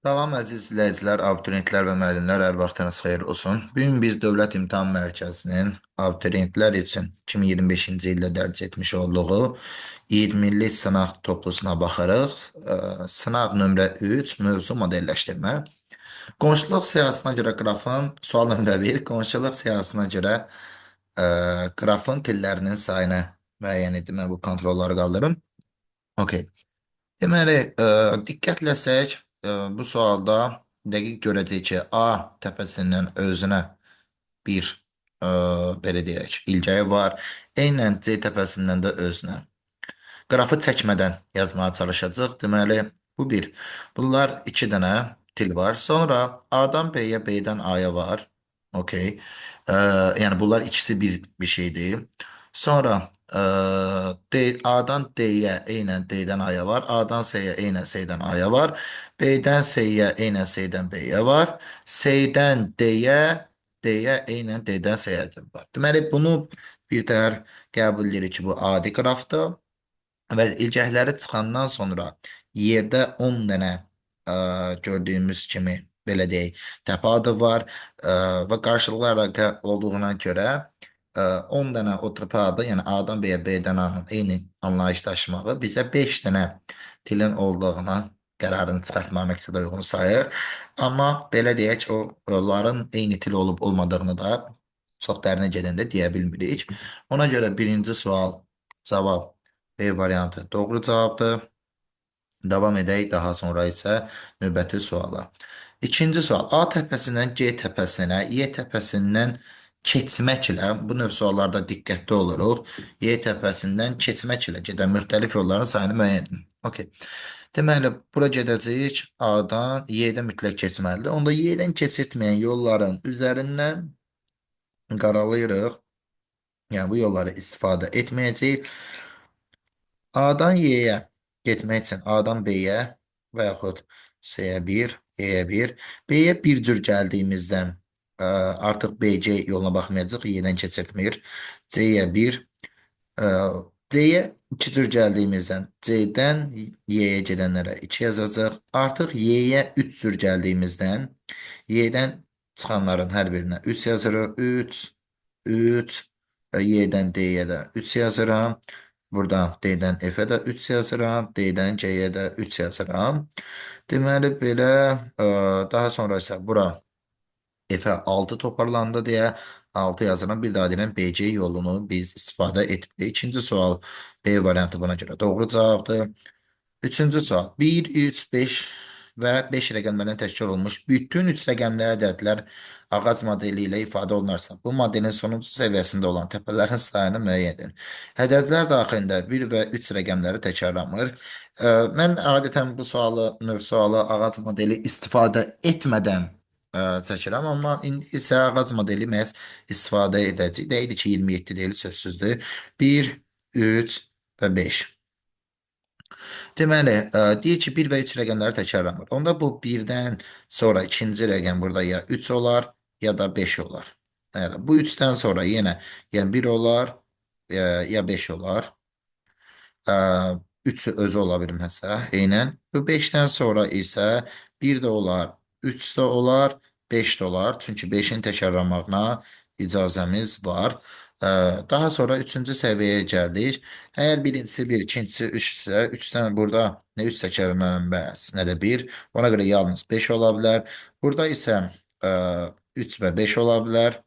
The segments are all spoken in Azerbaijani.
Salam əziz izləyicilər, abituriyentlər və müəllimlər, hər vaxtınız xeyir olsun. Bu gün biz Dövlət İmtahan Mərkəzinin abituriyentlər üçün 2025-ci ildə dərc etmiş olduğu 20-lik sınaq toplusuna baxırıq. Sınaq nömrə 3, mövzu modelləşdirmə. Qonşuluq siyahısına görə qrafın, sual nömrə 1, qonşuluq siyahısına görə qrafın tillərinin sayını müəyyən edin. Mən bu kontrolları qaldırım. Okey. Deməli, diqqətləsək, bu sualda dəqiq görəcəyik ki, A təpəsindən özünə bir, belə deyək, ilgəyi var. Eynən C təpəsindən də özünə. Qrafı çəkmədən yazmağa çalışacaq. Deməli, bu bir. Bunlar iki dənə til var. Sonra A-dan B-yə, B-dən A-ya var. Okey. Yəni bunlar ikisi bir şey deyil. Sonra D, A-dan D-yə eynən D-dən A-ya var. A-dan C-yə eynən C-dən A-ya var. B-dən C-yə eynən C-dən B-yə var. C-dən D-yə, D-yə eynən D-dən C-yə var. Deməli, bunu bir təhər qəbul edirik ki, bu adi qrafdır. Və ilgəkləri çıxandan sonra yerdə 10 dənə gördüyümüz kimi belə deyək, təpə adı var və qarşılıqlı əlaqə olduğuna görə 10 dənə o təpə adı, yəni A-dan B-yə, B-dən A-nın eyni anlayış daşımağı bizə 5 dənə tilin olduğuna qərarını çıxartmağı məqsədə uyğun sayır. Amma belə deyək, onların eyni til olub olmadığını da çox dərinə gedəndə deyə bilmirik. Ona görə birinci sual cavab B variantı doğru cavabdır. Davam edək daha sonra isə növbəti suala. İkinci sual. A təpəsindən C təpəsinə, Y təpəsindən keçməklə, bu növ suallarda diqqətli oluruq. Y təpəsindən keçməklə gedən müxtəlif yolların sayını müəyyən edin. Okey. Deməli, bura gedəcəyik. A-dan Y-dən mütləq keçməlidir. Onda Y-dən keçirtməyən yolların üzərindən qaralayırıq. Yəni, bu yolları istifadə etməyəcəyik. A-dan Y-yə getmək üçün A-dan B-yə və yaxud C-yə 1, Y-yə 1. B-yə bir cür gəldiyimizdən artıq BC yoluna baxmayacaq, Y-dən keçirtmir. C-yə 1, C-yə iki cür gəldiyimizdən C-dən Y-yə gedənlərə 2 yazacaq. Artıq Y-yə 3 cür gəldiyimizdən Y-dən çıxanların hər birinə 3 yazırıq. 3, 3 və Y-dən D-yə də 3 yazıram. Buradan D-dən F-ə də 3 yazıram. D-dən G-yə də 3 yazıram. Deməli, belə, daha sonra isə bura F-ə 6 toparlandı deyə 6 yazıram. Bir daha deyirəm, BC yolunu biz istifadə etmirik. İkinci sual B variantı buna görə doğru cavabdır. Üçüncü sual 1, 3, 5 və 5 rəqəmlərdən təşkil olunmuş bütün 3 rəqəmli ədədlər ağac modeli ilə ifadə olunarsa, bu modelin sonuncu səviyyəsində olan təpələrin sayını müəyyən edin. Ədədlər daxilində 1 və 3 rəqəmləri təkrarlanmır. Mən adətən bu sualı, növ sualı ağac modeli istifadə etmədən çəkirəm, amma indi isə ağac modeli məhz istifadə edəcəyik. Deyildi ki, 27 deyil, sözsüzdür. 1, 3 və 5. Deməli, deyir ki, 1 və 3 rəqəmləri təkrarlanmır. Onda bu 1-dən sonra ikinci rəqəm burada ya 3 olar, ya da 5 olar. Yəni, bu 3-dən sonra yenə ya 1 olar, ya 5 olar. 3-ü özü ola bilməsə, eynən. Bu 5-dən sonra isə 1 də olar, 3 də olar, 5 də olar. Çünki 5-in təkrarlanmağına icazəmiz var. Daha sonra 3-cü səviyyəyə gəldik. Əgər birincisi 1, ikincisi 3 isə 3-dən burada nə 3 təkrarlanır, nə də 1. Ona görə yalnız 5 ola bilər. Burada isə 3 və 5 ola bilər.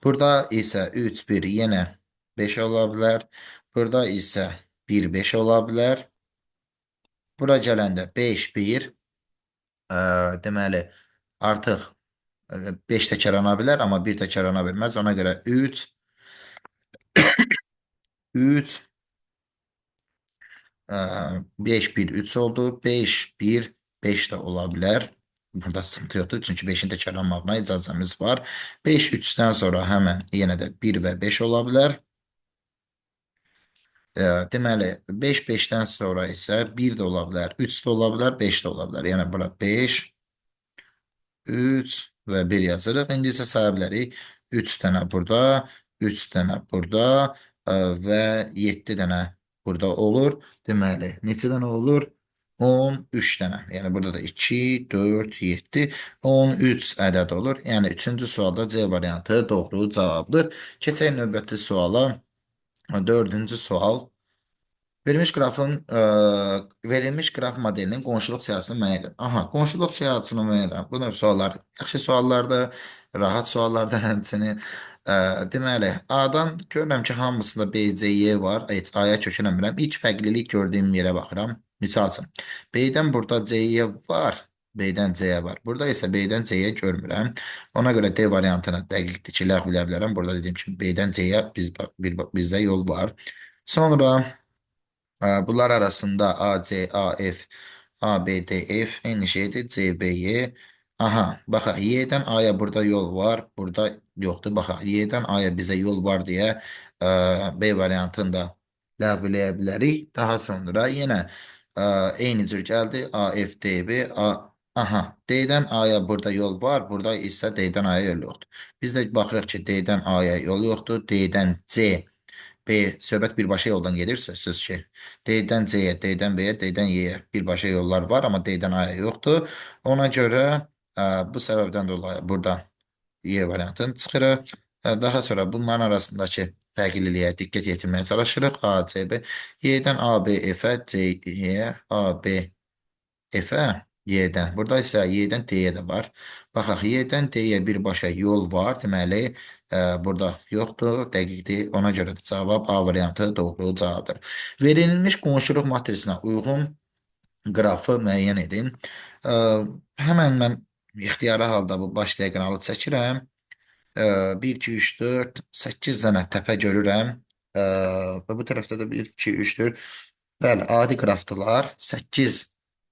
Burada isə 3, 1 yenə 5 ola bilər. Burada isə 1, 5 ola bilər. Bura gələndə 5, 1, deməli, artıq 5 təkrarlana bilər, amma 1 təkrarlana bilməz. Ona görə 3, 3, 5, 1, 3 oldu. 5, 1, 5 də ola bilər. Burada sıxıntı yoxdur. Çünki 5-in təkrarlanmağına icazəmiz var. 5, 3-dən sonra həmən yenə də 1 və 5 ola bilər. Deməli, 5, 5-dən sonra isə 1 də ola bilər, 3 də ola bilər, 5 də ola bilər. Yəni, bura 5, 3 və 1 yazırıq. İndi isə saya bilərik. 3 dənə burada, 3 dənə burada və 7 dənə burada olur. Deməli, neçə dənə olur? 13 dənə. Yəni burada da 2, 4, 7, 13 ədəd olur. Yəni 3-cü sualda C variantı doğru cavabdır. Keçək növbəti suala. 4-cü sual. Verilmiş qrafın verilmiş qraf modelinin qonşuluq siyahısını müəyyən edin. Aha, qonşuluq siyahısını müəyyən edin. Bu növ suallar yaxşı suallardır, rahat suallardır həmçinin. Deməli, A-dan görürəm ki, hamısında B, C, Y var. Heç A-ya köçürəmirəm. İlk fərqlilik gördüyüm yerə baxıram. Misal üçün, B-dən burada C, Y var. B-dən C-yə var. Burada isə B-dən C-yə görmürəm. Ona görə D variantını dəqiqdir ki, ləğv edə bilərəm. Burada dediyim kimi B-dən C-yə bizdə yol var. Sonra bunlar arasında A, C, A, F, A, B, D, F eyni şeydir. C, B, Y. Aha, baxaq. Y-dən A-ya burada yol var. Burada yoxdur. Baxaq. Y-dən A-ya bizə yol var deyə B variantını da ləğv eləyə bilərik. Daha sonra yenə eyni cür gəldi. A, F, D, B, A. Aha, D-dən A-ya burada yol var. Burada isə D-dən A-ya yol yoxdur. Biz də baxırıq ki, D-dən A-ya yol yoxdur. D-dən C. B söhbət birbaşa yoldan gedir, sözsüz ki. D-dən C-yə, D-dən B-yə, D-dən Y-yə birbaşa yollar var, amma D-dən A-ya yoxdur. Ona görə bu səbəbdən dolayı burada Y variantını çıxırıq. Daha sonra bunların arasındakı fərqliliyə diqqət yetirməyə çalışırıq. A, C, B. Y-dən A, B, F-ə, C, Y, A, B, F-ə, Y-dən. Burada isə Y-dən D-yə də var. Baxaq, Y-dən D-yə birbaşa yol var. Deməli, burada yoxdur, dəqiqdir. Ona görə də cavab A variantı doğru cavabdır. Verilmiş qonşuluq matrisinə uyğun qrafı müəyyən edin. Həmən mən ixtiyari halda bu baş diaqonalı çəkirəm. 1, 2, 3, 4, 8 dənə təpə görürəm. Və bu tərəfdə də 1, 2, 3, 4. Bəli, adi qrafdılar. 8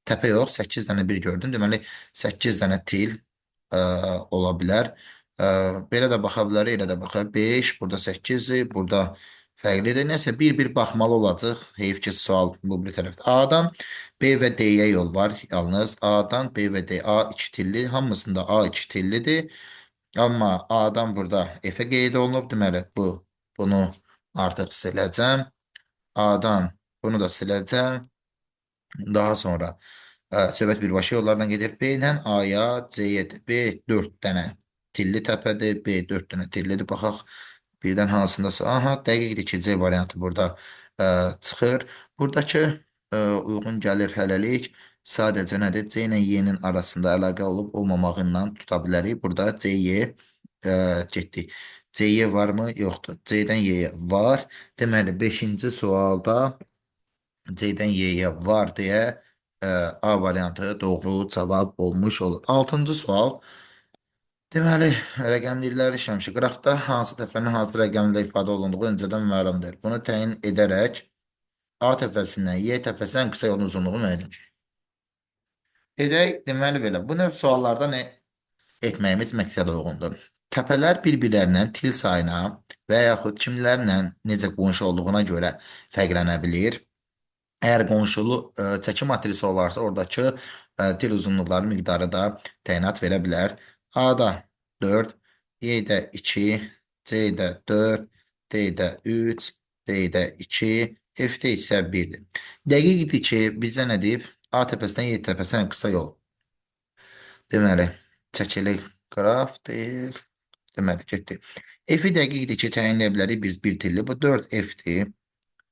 təpə yox, 8 dənə bir gördüm. Deməli, 8 dənə til ola bilər. Belə də baxa bilərik, elə də baxa. 5, burada 8-dir, burada fərqlidir. Nəsə, bir-bir baxmalı olacaq. Heyf ki, sual bu bir tərəfdə. A-dan B və D-yə yol var yalnız. A-dan B və D. A 2 tilli, hamısında A 2 tillidir. Amma A-dan burada F-ə qeyd olunub. Deməli, bunu artıq siləcəm. A-dan bunu da siləcəm. Daha sonra söhbət birbaşa yollardan gedir. B-dən A-ya, C-yə, B 4 dənə tilli təpədir. B 4 dənə tillidir. Baxaq birdən hansındasa. Aha, dəqiqdir ki, C variantı burada çıxır. Buradakı uyğun gəlir hələlik. Sadəcə nədir? C ilə Y-nin arasında əlaqə olub olmamağı ilə tuta bilərik. Burada C, Y getdik. C, Y varmı? Yoxdur. C-dən Y-yə var. Deməli, 5-ci sualda C-dən Y-yə var deyə A variantı doğru cavab olmuş olur. 6-cı sual. Deməli, rəqəmlikləri işləmişik. Qrafda hansı təpənin hansı rəqəmlə ifadə olunduğu öncədən məlumdur. Bunu təyin edərək A təpəsindən Y təpəsinə ən qısa yolun uzunluğu müəyyən edin. Edək, deməli belə. Bu növ suallarda nə etməyimiz məqsədə uyğundur? Təpələr bir-birlərindən til sayına və yaxud kimlərlə necə qonşu olduğuna görə fərqlənə bilir. Əgər qonşulu çəki matrisi olarsa, oradakı til uzunluqları miqdarı da təyinat verə bilər. A-da 4, Y-də 2, C-də 4, D-də 3, B-də 2, F-də isə 1-dir. Dəqiqdir ki, bizə nə deyib? A təpəsindən Y təpəsinə ən qısa yol. Deməli, çəkilik qraf deyil. Deməli, getdi. F-i dəqiqdir ki, təyinləyə bilərik biz bir tilli. Bu 4 F-dir.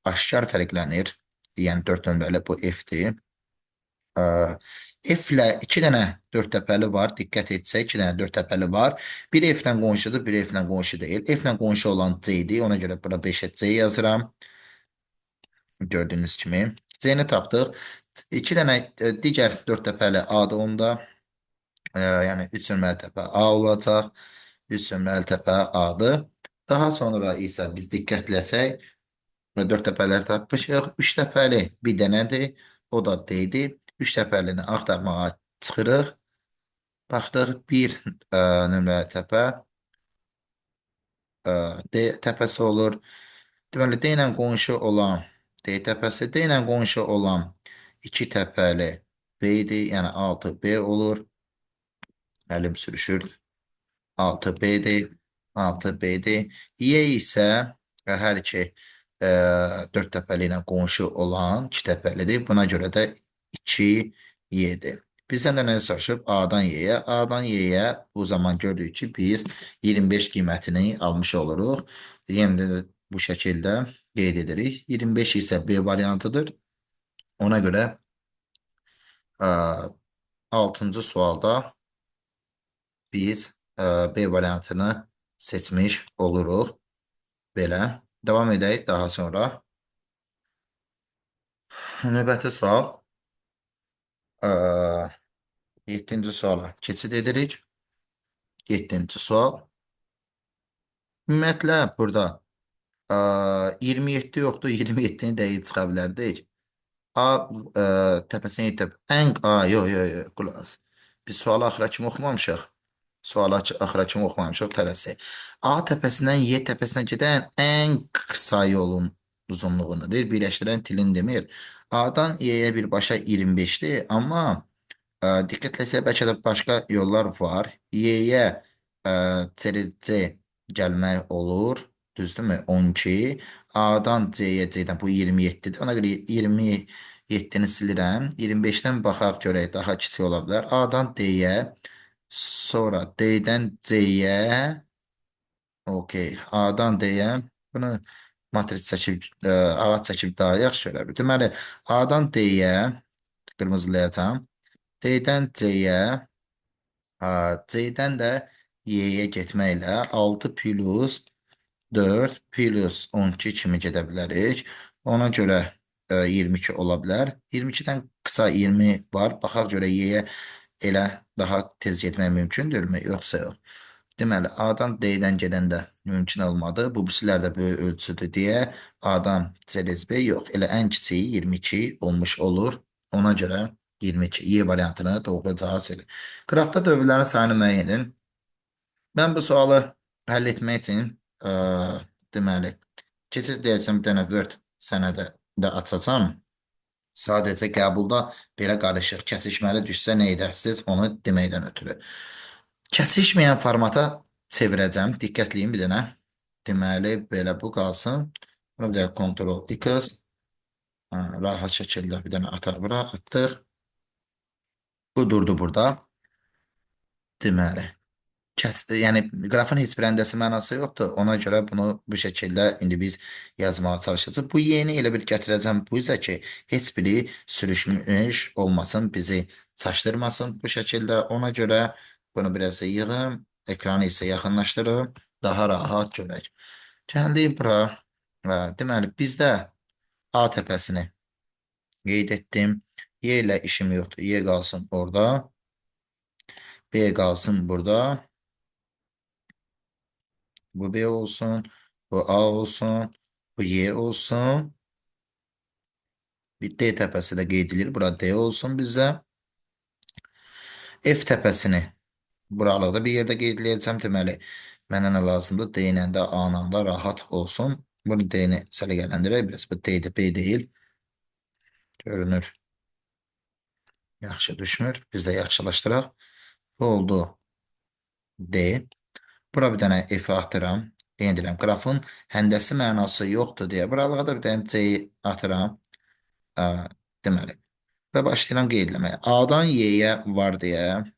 Aşkar fərqlənir. Yəni 4 nömrəli bu F-dir. F ilə 2 dənə 4 təpəli var. Diqqət etsək, 2 dənə 4 təpəli var. Biri F ilə qonşudur, biri F ilə qonşu deyil. F ilə qonşu olan C-dir. Ona görə bura 5-ə C yazıram. Gördüyünüz kimi. C-ni tapdıq. 2 dənə digər 4 təpəli A-dır onda. Yəni 3 nömrəli təpə A olacaq. 3 nömrəli təpə A-dır. Daha sonra isə biz diqqətləsək, 4 təpələri tapmışıq. 3 təpəli bir dənədir. O da D-dir. 3 təpəlini axtarmağa çıxırıq. Baxdıq 1 nömrəli təpə D təpəsi olur. Deməli, D ilə qonşu olan D təpəsi, D ilə qonşu olan 2 təpəli B-dir. Yəni 6B olur. Əlim sürüşür. 6B-dir. 6B-dir. Y isə hər iki 4 təpəli ilə qonşu olan 2 təpəlidir. Buna görə də 2, 7. Bizdən də nə soruşub? A-dan Y-yə. A-dan Y-yə bu zaman görürük ki, biz 25 qiymətini almış oluruq. Yenə də bu şəkildə qeyd edirik. 25 isə B variantıdır. Ona görə 6-cı sualda biz B variantını seçmiş oluruq. Belə. Davam edək daha sonra. Növbəti sual. 7-ci suala keçid edirik. 7-ci sual. Ümumiyyətlə, burada 27 yoxdur. 27-ni dəqiq çıxa bilərdik. A təpəsinə yetib. Ən, yox, yox, yox, qulaq as. Biz sualı axıra kimi oxumamışıq. Sualı axıra kimi oxumamışıq, tələsi. A təpəsindən Y təpəsinə gedən ən qısa yolun uzunluğunu deyir. Birləşdirən tilin demir. A-dan Y-yə birbaşa 25-dir, amma diqqətləsək bəlkə də başqa yollar var. Y-yə C gəlmək olur. Düzdürmü? 12. A-dan C-yə, C-dən bu 27-dir. Ona görə 27-ni silirəm. 25-dən baxaq görək, daha kiçik ola bilər. A-dan D-yə, sonra D-dən C-yə, okey. A-dan D-yə, bunu matris çəkib, ağac çəkib daha yaxşı görə bilər. Deməli, A-dan D-yə, qırmızılayacağam. D-dən C-yə, C-dən də Y-yə getməklə 6 plus 4 plus 12 kimi gedə bilərik. Ona görə 22 ola bilər. 22-dən qısa 20 var. Baxaq görə Y-yə elə daha tez getmək mümkündürmü? Yoxsa yox. Deməli, A-dan D-dən gedəndə mümkün olmadı. Bu birilər də böyük ölçüdür deyə A-dan C B yox. Elə ən kiçiyi 22 olmuş olur. Ona görə 22. Y variantını doğru cavab seçilir. Qrafda dövrlərin sayını müəyyən edin. Mən bu sualı həll etmək üçün deməli, keçid deyəcəm bir dənə Word sənədi də açacağam. Sadəcə qəbulda belə qarışıq, kəsişməli düşsə nə edərsiniz, onu deməkdən ötürü. Kəsişməyən formata çevirəcəm. Diqqətliyim bir dənə. Deməli, belə bu qalsın. Bunu bir dənə Ctrl X. Rahat şəkildə bir dənə ataq bura. Atdıq. Bu durdu burada. Deməli. Yəni qrafın heç bir həndəsi mənası yoxdur. Ona görə bunu bu şəkildə indi biz yazmağa çalışacağıq. Bu yeni elə bir gətirəcəm bu üzə ki, heç biri sürüşmüş olmasın, bizi çaşdırmasın bu şəkildə. Ona görə bunu biraz yığım, ekranı isə yaxınlaşdırım, daha rahat görək. Gəldik bura. Deməli, bizdə A təpəsini qeyd etdim. Y ilə işim yoxdur. Y qalsın orada. B qalsın burada. Bu B olsun, bu A olsun, bu Y olsun. Bir D təpəsi də qeyd edilir. Bura D olsun bizə. F təpəsini buralıqda bir yerdə qeyd edəcəm. Deməli, mənə nə lazımdır? D ilə də A ilə də rahat olsun. Bunu D-ni səliqələndirək biraz. Bu D-dir, B deyil. Görünür. Yaxşı düşmür. Biz də yaxşılaşdıraq. Bu oldu D. Bura bir dənə F atıram. Yenə deyirəm, qrafın həndəsi mənası yoxdur deyə. Buralığa da bir dənə C atıram. Deməli. Və başlayıram qeyd eləməyə. A-dan Y-yə var deyə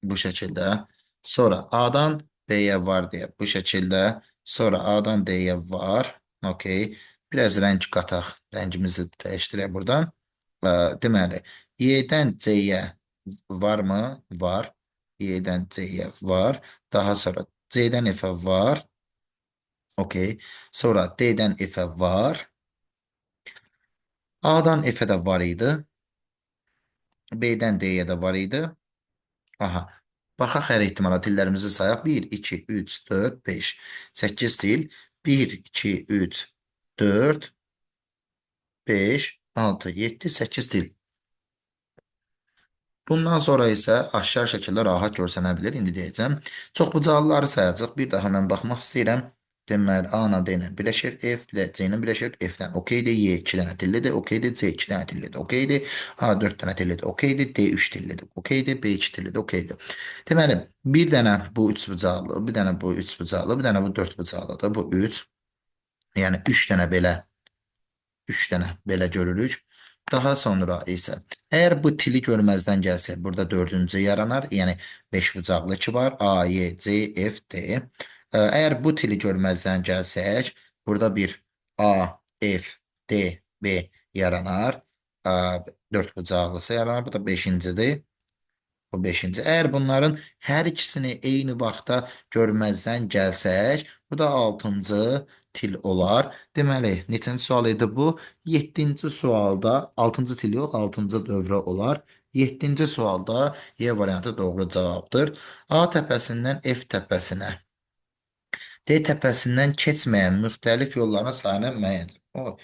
bu şəkildə. Sonra A-dan B-yə var deyə bu şəkildə. Sonra A-dan D-yə var. Okey. Biraz rəng qataq. Rəngimizi dəyişdirək buradan. Deməli, Y-dən C-yə varmı? Var. Y-dən C-yə var. Daha sonra C-dən F-ə var. Okey. Sonra D-dən F-ə var. A-dan F-ə də var idi. B-dən D-yə də var idi. Aha. Baxaq hər ehtimala tillərimizi sayaq. 1, 2, 3, 4, 5, 8 til. 1, 2, 3, 4, 5, 6, 7, 8 til. Bundan sonra isə aşkar şəkildə rahat görsənə bilər. İndi deyəcəm. Çoxbucaqlıları sayacaq. Bir daha mən baxmaq istəyirəm. Deməli, A ilə D ilə birləşir, F ilə C ilə birləşir, F-dən okeydir, Y 2 dənə tillidir, okeydir, C 2 dənə tillidir, okeydir, A 4 dənə tillidir, okeydir, D 3 tillidir, okeydir, B 2 tillidir, okeydir. Deməli, bir dənə bu 3 bucaqlı, bir dənə bu 3 bucaqlı, bir dənə bu 4 bucaqlıdır. Bu 3. Yəni 3 dənə belə, 3 dənə belə görürük. Daha sonra isə əgər bu tili görməzdən gəlsək, burada dördüncü yaranar. Yəni 5 bucaqlı ki var. A, Y, C, F, D. Əgər bu tili görməzdən gəlsək, burada bir A, F, D, B yaranar. 4 bucaqlısı yaranar. Bu da 5-cidir. Bu 5-ci. Əgər bunların hər ikisini eyni vaxtda görməzdən gəlsək, bu da 6-cı til olar. Deməli, neçənci sual idi bu? 7-ci sualda, 6-cı til yox, 6-cı dövrə olar. 7-ci sualda Y variantı doğru cavabdır. A təpəsindən F təpəsinə, D təpəsindən keçməyən müxtəlif yolların sayını müəyyən edir.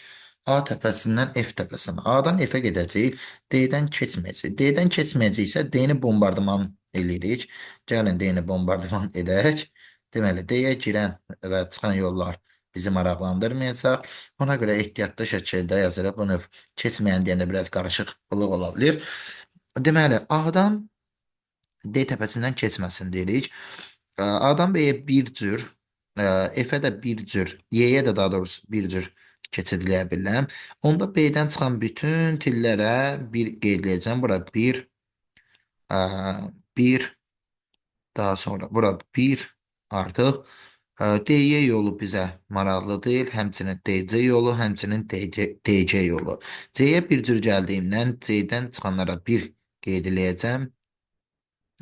A təpəsindən F təpəsinə. A-dan F-ə gedəcəyik, D-dən keçməyəcək. D-dən keçməyəcəksə, D-ni bombardıman eləyirik. Gəlin D-ni bombardıman edək. Deməli, D-yə girən və çıxan yollar bizi maraqlandırmayacaq. Ona görə ehtiyatlı şəkildə yazırıq. Bu növ keçməyən deyəndə biraz qarışıqlıq ola bilir. Deməli, A-dan D təpəsindən keçməsin deyirik. A-dan B-yə bir cür, F-ə də bir cür, Y-yə də daha doğrusu bir cür keçid eləyə bilirəm. Onda B-dən çıxan bütün tillərə bir qeyd eləyəcəm. Bura 1, 1, daha sonra bura 1 artıq. DY yolu bizə maraqlı deyil. Həmçinin DC yolu, həmçinin DC yolu. C-yə bir cür gəldiyimdən C-dən çıxanlara 1 qeyd eləyəcəm.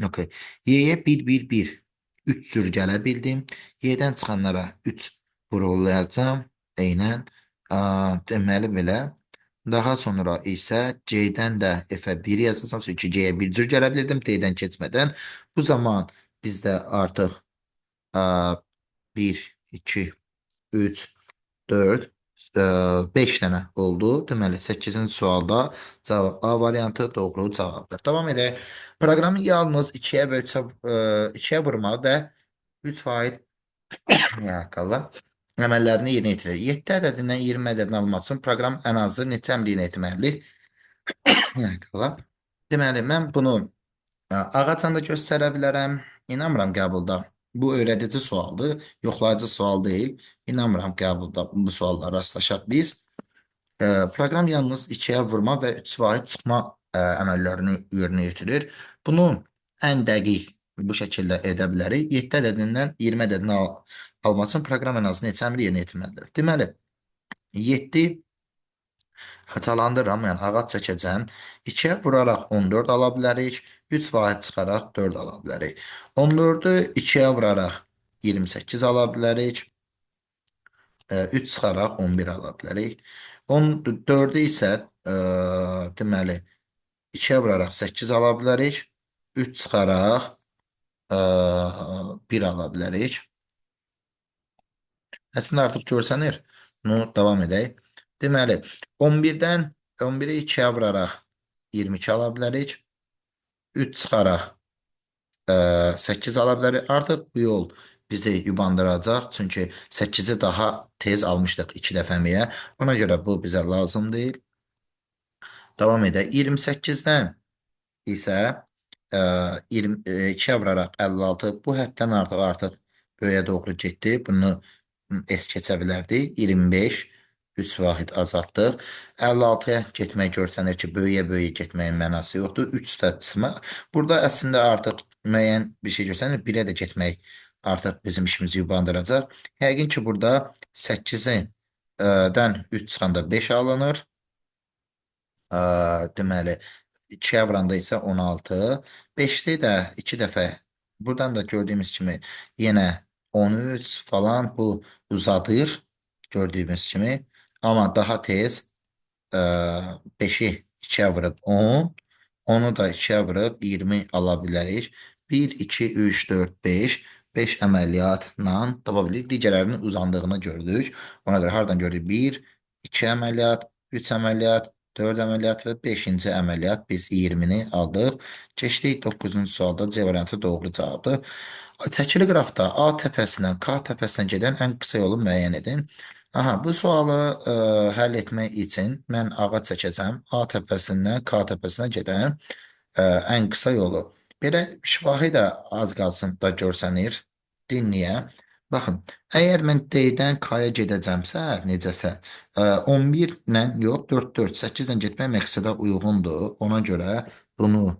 Okay. Y-yə 1, 1, 1. 3 cür gələ bildim. Y-dən çıxanlara 3 vurğulayacağam. Eynən. Deməli belə. Daha sonra isə C-dən də F-ə 1 yazacağam. Çünki C-yə bir cür gələ bilirdim D-dən keçmədən. Bu zaman bizdə artıq 1, 2, 3, 4, 5 dənə oldu. Deməli, 8-ci sualda cavab A variantı doğru cavabdır. Davam edək. Proqramı yalnız 2-yə və 3-ə 2-yə vurma və 3 vahid əməllərini yerinə yetirir. 7 ədədindən 20 ədədini almaq üçün proqram ən azı neçə əmr yerinə yetirməlidir? Deməli, mən bunu ağacla da göstərə bilərəm. İnanmıram qəbulda. Bu öyrədici sualdır, yoxlayıcı sual deyil. İnanmıram qəbulda bu sualla rastlaşaq biz. Proqram yalnız 2-yə vurma və 3 vahid çıxma əməllərini yerinə yetirir. Bunu ən dəqiq bu şəkildə edə bilərik. 7 ədədindən 20 ədədini almaq üçün proqram ən azı neçə əmr yerinə yetirməlidir? Deməli, 7 xaçalandırıram, yəni ağac çəkəcəm. 2-yə vuraraq 14 ala bilərik. 3 vahid çıxaraq 4 ala bilərik. 14-ü 2-yə vuraraq 28 ala bilərik. 3 çıxaraq 11 ala bilərik. 14-ü isə deməli 2-yə vuraraq 8 ala bilərik. 3 çıxaraq 1 ala bilərik. Əslində artıq görsənir. Nu, davam edək. Deməli, 11-dən 11-i 2-yə vuraraq 22 ala bilərik. 3 çıxaraq 8 ala bilərik. Artıq bu yol bizi yubandıracaq. Çünki 8-i daha tez almışdıq 2 dəfəmiyə. Ona görə bu bizə lazım deyil. Davam edək. 28-dən isə 22-yə vuraraq 56. Bu həddən artıq böyüyə doğru getdi. Bunu S keçə bilərdik. 25, 3 vahid azaltdıq. 56-ya getmək görsənir ki, böyüyə-böyüyə getməyin mənası yoxdur. 3 də çıxmaq. Burada əslində artıq müəyyən bir şey görsənir. 1-ə də getmək artıq bizim işimizi yubandıracaq. Yəqin ki, burada 8-dən 3 çıxanda 5 alınır. Deməli, 2-yə vuranda isə 16. 5-də də 2 dəfə. Buradan da gördüyümüz kimi yenə 13 falan bu uzadır. Gördüyümüz kimi. Amma daha tez 5-i 2-yə vurub 10. Onu da 2-yə vurub 20 ala bilərik. 1, 2, 3, 4, 5. 5 əməliyyatla tapa bilirik. Digərlərinin uzandığını gördük. Ona görə hardan gördük? 1, 2 əməliyyat, 3 əməliyyat, 4 əməliyyat və 5-ci əməliyyat biz 20-ni aldıq. Keçdik 9-cu sualda C variantı doğru cavabdır. Çəkili qrafda A təpəsindən K təpəsinə gedən ən qısa yolu müəyyən edin. Aha, bu sualı həll etmək üçün mən ağac çəkəcəm. A təpəsindən K təpəsinə gedən ən qısa yolu. Belə şifahi də az qalsın da görsənir. Dinləyə. Baxın, əgər mən D-dən K-ya gedəcəmsə, necəsə, 11 ilə yox, 4, 4, 8 ilə getmək məqsədə uyğundur. Ona görə bunu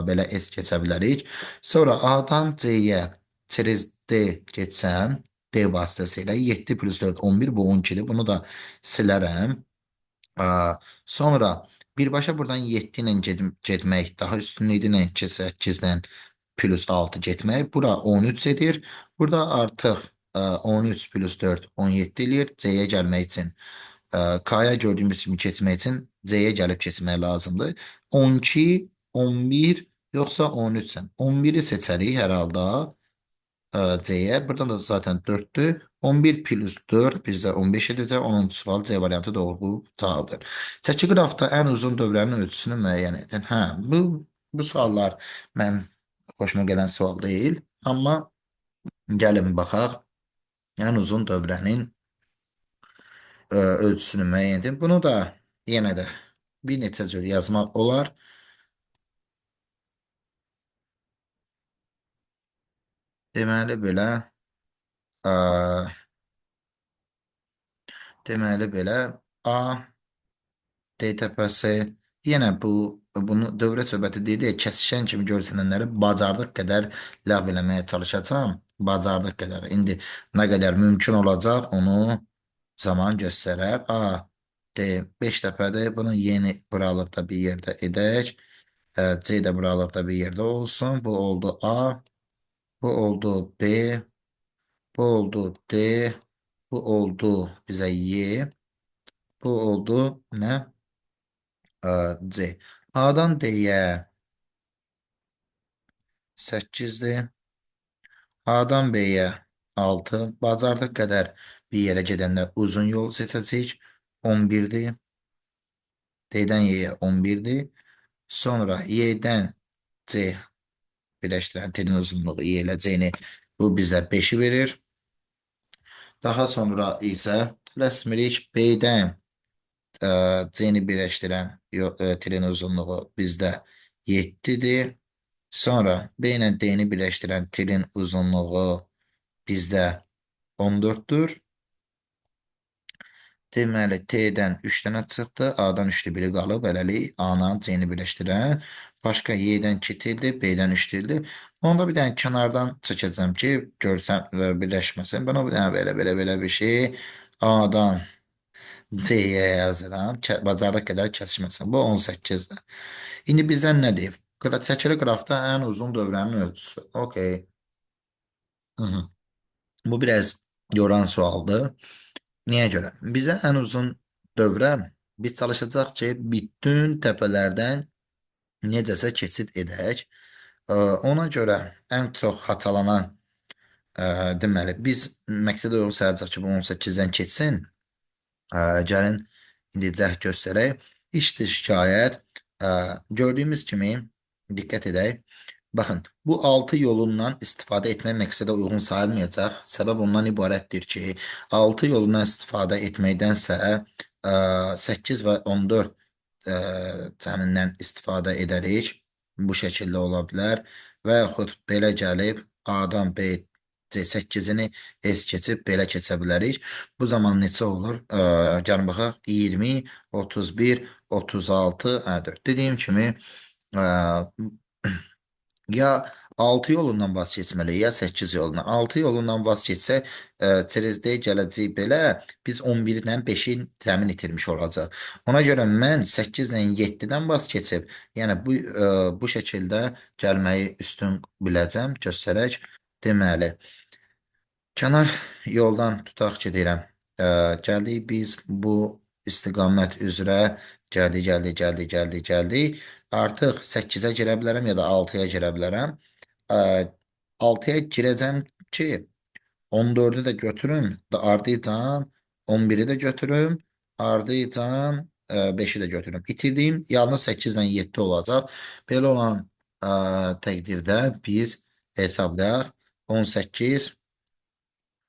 belə S keçə bilərik. Sonra A-dan C-yə çerez D getsəm, D vasitəsilə 7 plus 4, 11, bu 12-dir. Bunu da silərəm. Sonra birbaşa buradan 7 ilə getmək daha üstün idi, nə ki, 8 ilə plus 6 getmək. Bura 13 edir. Burada artıq 13 plus 4, 17 eləyir. C-yə gəlmək üçün, K-ya gördüyümüz kimi keçmək üçün C-yə gəlib keçmək lazımdır. 12, 11, yoxsa 13 sən. 11-i seçərik hər halda, C-yə. Buradan da zaten 4-dür. 11 plus 4 bizdə 15 edəcək. 10-cu sual C variantı doğru cavabdır. Çəki qrafda ən uzun dövrənin ölçüsünü müəyyən edin. Hə, bu suallar mənim xoşuma gələn sual deyil. Amma gəlin baxaq. Ən uzun dövrənin ölçüsünü müəyyən edin. Bunu da yenə də bir neçə cür yazmaq olar. Deməli belə, deməli belə A, D təpəsi, yenə bunu dövrə söhbəti deyirik, kəsişən kimi görsənənləri bacardıq qədər ləğv eləməyə çalışacağam. Bacardıq qədər. İndi nə qədər mümkün olacaq, onu zaman göstərər. A, D, 5 təpədir. Bunu yeni buralıqda bir yerdə edək. C də buralıqda bir yerdə olsun. Bu oldu A, bu oldu B, bu oldu D, bu oldu bizə Y, bu oldu nə? C. A-dan D-yə 8-dir. A-dan B-yə 6. Bacardıq qədər bir yerə gedəndə uzun yol seçəcəyik. 11-dir. D-dən Y-yə 11-dir. Sonra Y-dən C birləşdirən telin uzunluğu Y ilə C-ni bu bizə 5-i verir. Daha sonra isə tələsmirik. B-dən C-ni birləşdirən telin uzunluğu bizdə 7-dir. Sonra B ilə D-ni birləşdirən telin uzunluğu bizdə 14-dür. Deməli, T-dən 3 dənə çıxdı. A-dan 3-lü biri qalıb. Hələlik A-la C-ni birləşdirən. Başqa Y-dən 2 teldir, B-dən 3 teldir. Onda bir dənə kənardan çəkəcəm ki, görsəm, birləşməsin. Buna bir dənə belə, belə, belə bir şey. A-dan C-yə yazıram. Bacardıq qədər kəsişməsin. Bu 18-dir. İndi bizdən nə deyib? Çəkili qrafda ən uzun dövrənin ölçüsü. Okey. Bu biraz yoran sualdır. Niyə görə? Bizə ən uzun dövrə biz çalışacaq ki, bütün təpələrdən necəsə keçid edək. Ona görə ən çox haçalanan, deməli, biz məqsədə uyğun sayacaq ki, bu 18-dən keçsin. Gəlin, indi cəhd göstərək. İşdir şikayət. Gördüyümüz kimi, diqqət edək. Baxın, bu 6 yolundan istifadə etmək məqsədə uyğun sayılmayacaq. Səbəb ondan ibarətdir ki, 6 yolundan istifadə etməkdənsə, 8 və 14, cəmindən istifadə edərik. Bu şəkildə ola bilər. Və yaxud belə gəlib A-dan B, C 8-ini S keçib belə keçə bilərik. Bu zaman neçə olur? Gəlin baxaq. 20, 31, 36, 4. Dediyim kimi, ya 6 yolundan vaz keçməliyik, ya 8 yolundan. 6 yolundan vaz keçsək, çerez D gələcək belə, biz 11 ilə 5-in zəmin itirmiş olacaq. Ona görə mən 8 ilə 7-dən vaz keçib, yəni bu şəkildə gəlməyi üstün biləcəm, göstərək. Deməli, kənar yoldan tutaq ki, deyirəm, gəldik biz bu istiqamət üzrə, gəldik, gəldik, gəldik, gəldik, gəldik. Artıq 8-ə girə bilərəm ya da 6-ya girə bilərəm. 6-ya girəcəm ki, 14-ü də götürüm, ardıcan 11-i də götürüm, ardıcan, 5-i də götürüm. İtirdiyim yalnız 8 ilə 7 olacaq. Belə olan təqdirdə biz hesablayaq. 18,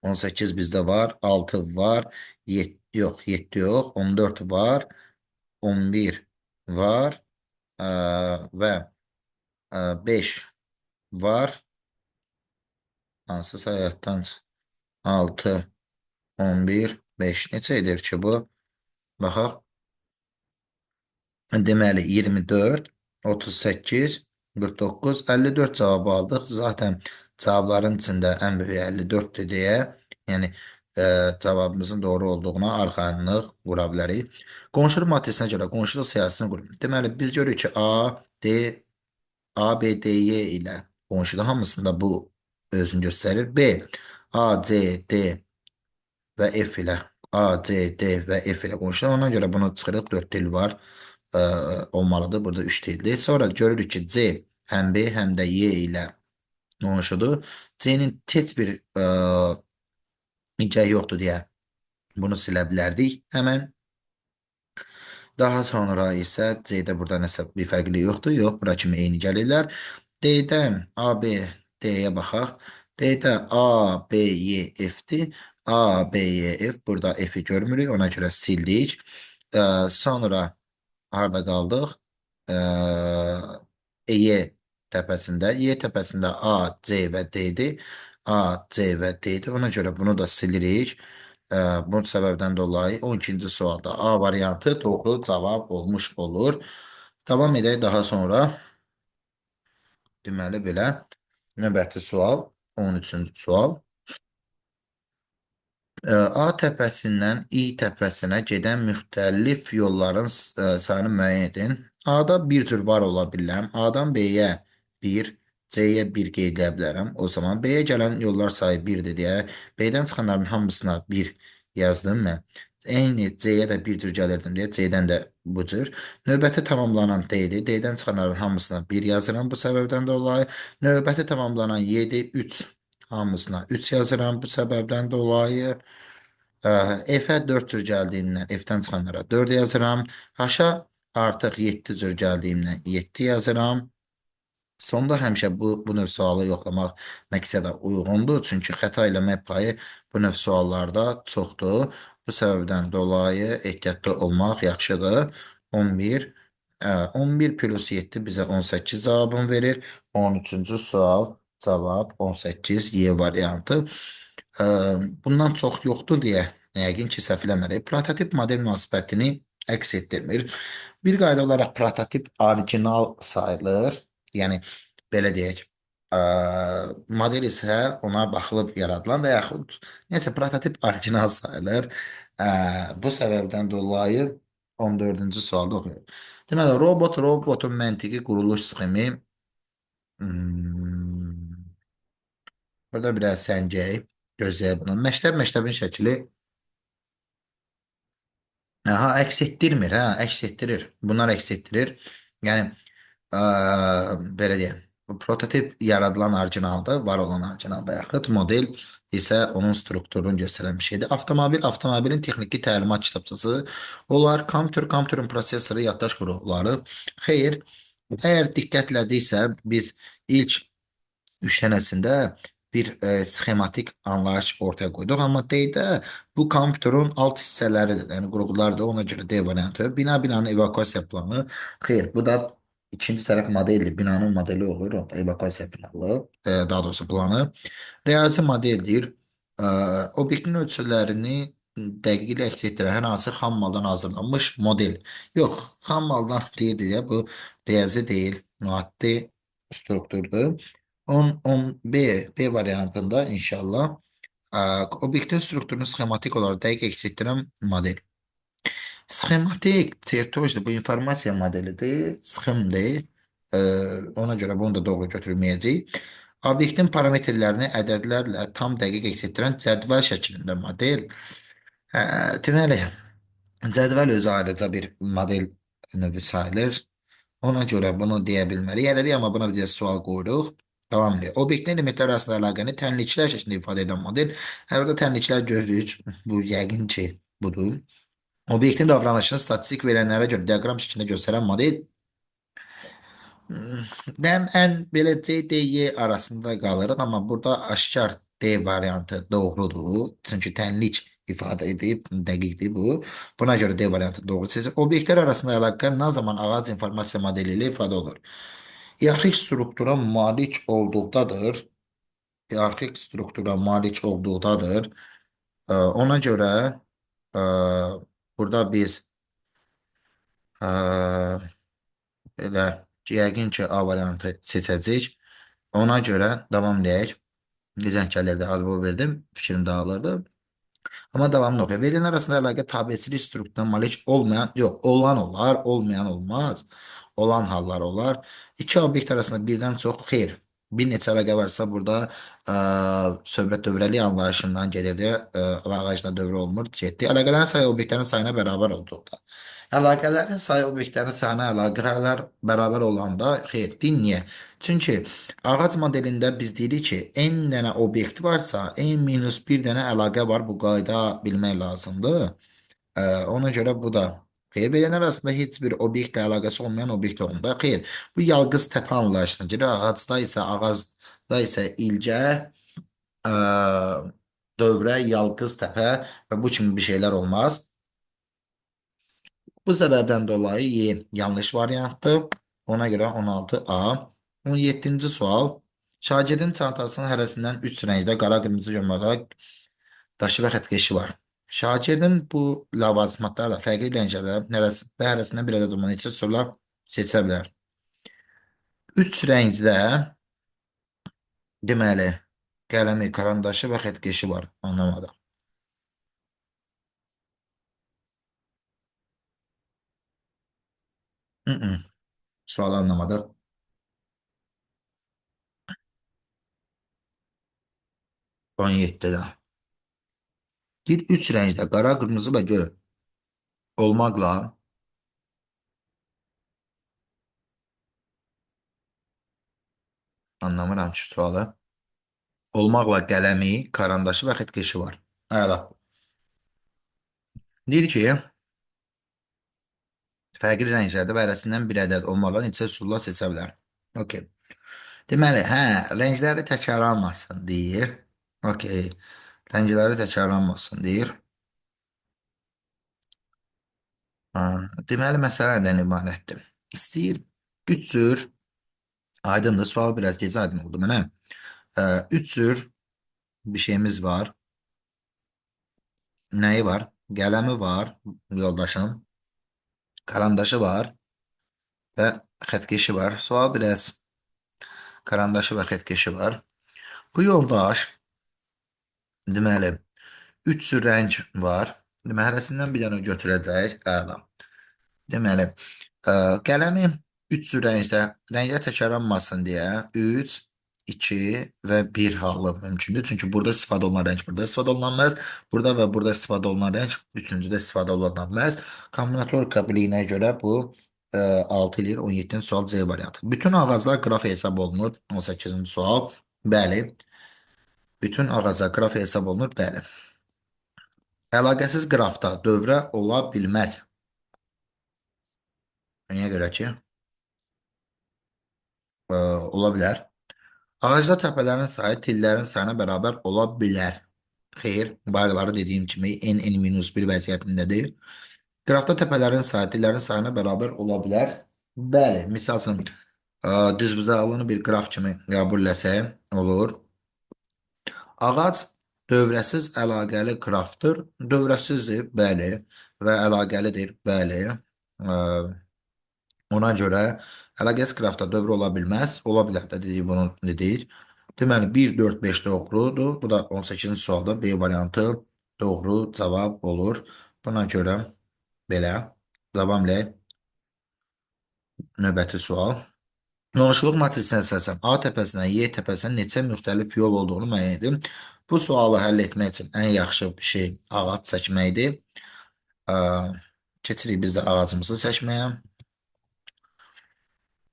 18 bizdə var, 6 var, 7 yox, 7 yox, 14 var, 11 var, və 5 var. Hansısa həyatdan 6, 11, 5. Neçə edir ki bu? Baxaq. Deməli 24, 38, 49, 54 cavabı aldıq. Zaten cavabların içində ən böyüyü 54-dür deyə, yəni cavabımızın doğru olduğuna arxayınlıq vura bilərik. Qonşuluq matrisinə görə qonşuluq siyahısını qurun. Deməli biz görürük ki A, D, A, B, D, Y ilə qonşuda hamısında bu özünü göstərir. B, A, C, D və F ilə A, C, D və F ilə qonşuda. Ona görə bunu çıxırıq. 4 dil var. Olmalıdır. Burada 3 dildir. Sonra görürük ki C həm B həm də Y ilə qonşudur. C-nin heç bir incəyi yoxdur deyə bunu silə bilərdik həmən. Daha sonra isə C-də burada nəsə bir fərqlilik yoxdur. Yox, bura kimi eyni gəlirlər. D-də A, B, D-yə baxaq. D-də A, B, Y, F-dir. A, B, Y, F. Burada F-i görmürük. Ona görə sildik. Sonra harada qaldıq? Y təpəsində. Y təpəsində A, C və D-dir. A, C və D-dir. Ona görə bunu da silirik. Bu səbəbdən dolayı 12-ci sualda A variantı doğru cavab olmuş olur. Davam edək daha sonra. Deməli belə. Növbəti sual, 13-cü sual. A təpəsindən İ təpəsinə gedən müxtəlif yolların sayını müəyyən edin. A-da bir cür var ola bilirəm. A-dan B-yə 1, C-yə 1 qeyd edə bilərəm. O zaman B-yə gələn yollar sayı 1-dir deyə B-dən çıxanların hamısına 1 yazdım mən. Eyni C-yə də bir cür gəlirdim deyə C-dən də bu cür. Növbəti tamamlanan D-dir. D-dən çıxanların hamısına 1 yazıram bu səbəbdən dolayı. Növbəti tamamlanan Y-dir. 3 hamısına 3 yazıram bu səbəbdən dolayı. F-ə 4 cür gəldiyindən F-dən çıxanlara 4 yazıram. H-a artıq 7 cür gəldiyindən 7 yazıram. Sonda həmişə bu növ sualı yoxlamaq məqsədə uyğundur. Çünki xəta eləmək payı bu növ suallarda çoxdur. Bu səbəbdən dolayı ehtiyatlı olmaq yaxşıdır. 11, 11 plus 7 bizə 18 cavabını verir. 13-cü sual cavab 18 Y variantı. Bundan çox yoxdur deyə yəqin ki, səhv eləmərik. Prototip model münasibətini əks etdirmir. Bir qayda olaraq prototip orijinal sayılır. Yəni, belə deyək, model isə ona baxılıb yaradılan və yaxud neysə prototip orijinal sayılır. Bu səbəbdən dolayı 14-cü sualda oxuyuruq. Deməli, robot, robotun məntiqi quruluş sxemi. Burada biraz səngək, gözləyək bunu. Məktəb, məktəbin şəkli. Aha, əks etdirmir, hə, əks etdirir. Bunlar əks etdirir. Yəni, belə deyək, bu prototip yaradılan orijinaldır, var olan orijinalda yaxud model isə onun strukturunu göstərən bir şeydir. Avtomobil, avtomobilin texniki təlimat kitabçası olar. Kompüter, kompüterin prosesoru, yaddaş qurğuları. Xeyr, əgər diqqətlədiksə, biz ilk 3 dənəsində bir sxematik anlayış ortaya qoyduq. Amma D-də bu kompüterin alt hissələridir, yəni qurğulardır. Ona görə D variantı. Bina, binanın evakuasiya planı. Xeyr, bu da ikinci tərəf modeldir. Binanın modeli olur, onda evakuasiya planı, daha doğrusu planı. Riyazi modeldir. Obyektin ölçülərini dəqiq əks etdirən hər hansı xam maldan hazırlanmış model. Yox, xam maldan deyildi deyə bu riyazi deyil, maddi strukturdur. 10, 10 B, B variantında inşallah obyektin strukturunu sxematik olaraq dəqiq əks etdirən model. Sxematik çertojdur, bu informasiya modelidir, sxemdir. Ona görə bunu da doğru götürməyəcəyik. Obyektin parametrlərini ədədlərlə tam dəqiq əks etdirən cədvəl şəklində model. Deməli, cədvəl özü ayrıca bir model növü sayılır. Ona görə bunu deyə bilmərik. Hələlik, amma buna bir də sual qoyuruq. Davam ediyor. Obyektin elementlər arasında əlaqəni tənliklər şəklində ifadə edən model. Hər burada tənliklər görürük. Bu yəqin ki budur. Obyektin davranışını statistik verənlərə görə diaqram şəklində göstərən model. Ən, ən belə C, D, Y arasında qalırıq, amma burada aşkar D variantı doğrudur. Çünki tənlik ifadə edib, dəqiqdir bu. Buna görə D variantı doğru seçilir. Obyektlər arasında əlaqə nə zaman ağac informasiya modeli ilə ifadə olur? Hiyerarxik struktura malik olduqdadır. hiyerarxik struktura malik olduqdadır. Ona görə e, burada biz e, elə yəqin ki, A variantı seçəcəyik. Ona görə davam edək. Necə gəlirdi, az bu verdim, fikrim dağılırdı. Amma davamını oxuyaq. Verilənlər arasında əlaqə tabeçilik strukturuna malik olmayan, yox, olan olar, olmayan olmaz. Olan hallar olar. İki obyekt arasında birdən çox xeyr. Bir neçə əlaqə varsa burada söhbət dövrəlik anlayışından gedirdi və ağacla dövrə olmur, getdi. Əlaqələrin sayı obyektlərin sayına bərabər olduqda. Əlaqələrin sayı obyektlərin sayına əlaqələr bərabər olanda xeyr. Din niyə? Çünki ağac modelində biz deyirik ki, n dənə obyekt varsa, n-1 dənə əlaqə var. Bu qayda bilmək lazımdır. Ona görə bu da xeyr. Verilənlər arasında heç bir obyektlə əlaqəsi olmayan obyekt olanda xeyr. Bu yalqız təpə anlayışına girir. Ağacda isə ilgə, ə, dövrə, yalqız təpə və bu kimi bir şeylər olmaz. Bu səbəbdən dolayı Y yanlış variantdır. Ona görə 16A. 17-ci sual. Şagirdin çantasının hərəsindən 3 rəngdə qara, qırmızı, gömgəy daşı və xəttkeşi var. Şagirdin bu ləvazimatlarla fərqli rənglərdə və hərəsindən bir ədəd olmayan neçə sorular seçə bilər. 3 rəngdə deməli qələmi, karandaşı və xəttkeşi var. Anlamadım. Sualı anlamadım. 17-də. Deyir 3 rəngdə qara, qırmızı və göy olmaqla anlamıram ki sualı. Olmaqla qələmi, karandaşı və xəttkeşi var. Əla. Deyir ki, fərqli rənglərdə və hərəsindən bir ədəd olmaqla neçə üsulla seçə bilər. Okey. Deməli, rəngləri təkrarlanmasın deyir. Okey. Rəngləri təkrarlanmasın deyir. Deməli, məsələ nədən ibarətdir? İstəyir 3 cür, aydındır, sual biraz gec aydın oldu mənə. 3 cür bir şeyimiz var. Nəyi var? Qələmi var, yoldaşım. Karandaşı var və xəttkeşi var. Sual biraz karandaşı və xəttkeşi var. Bu yoldaş, deməli, 3 cür rəng var. Deməli, hərəsindən bir dənə götürəcək. Əla. Deməli, qələmi 3 cür rəngdə, rənglər təkrarlanmasın deyə 3, 2 və 1 halı mümkündür. Çünki burada istifadə olunan rəng burada istifadə olunmaz. Burada və burada istifadə olunan rəng üçüncüdə istifadə oluna bilməz. Kombinatorika biliyinə görə bu 6 eləyir. 17-ci sual C variantı. Bütün ağaclar qraf hesab olunur. 18-ci sual. Bəli. Bütün ağaclar qraf hesab olunur. Bəli. Əlaqəsiz qrafda dövrə ola bilməz. Niyə görə ki? Ola bilər. Ağacda təpələrin sayı tillərin sayına bərabər ola bilər. Xeyr, bayaqları dediyim kimi n, n-1 vəziyyətindədir. Qrafda təpələrin sayı tillərin sayına bərabər ola bilər. Bəli, misal üçün, düzbucaqlını bir qraf kimi qəbul eləsək olur. Ağac dövrəsiz əlaqəli qrafdır. Dövrəsizdir, bəli, və əlaqəlidir, bəli. Ona görə əlaqəsiz qrafda dövrə ola bilməz. Ola bilər də dedik, bunu dedik. Deməli, 1, 4, 5 doğrudur. Bu da 18-ci sualda B variantı doğru cavab olur. Buna görə belə davam eləyək. Növbəti sual. Yoluşluq matrisinə əsasən A təpəsindən Y təpəsinə neçə müxtəlif yol olduğunu müəyyən edin. Bu sualı həll etmək üçün ən yaxşı bir şey ağac çəkməkdir. Keçirik biz də ağacımızı çəkməyə.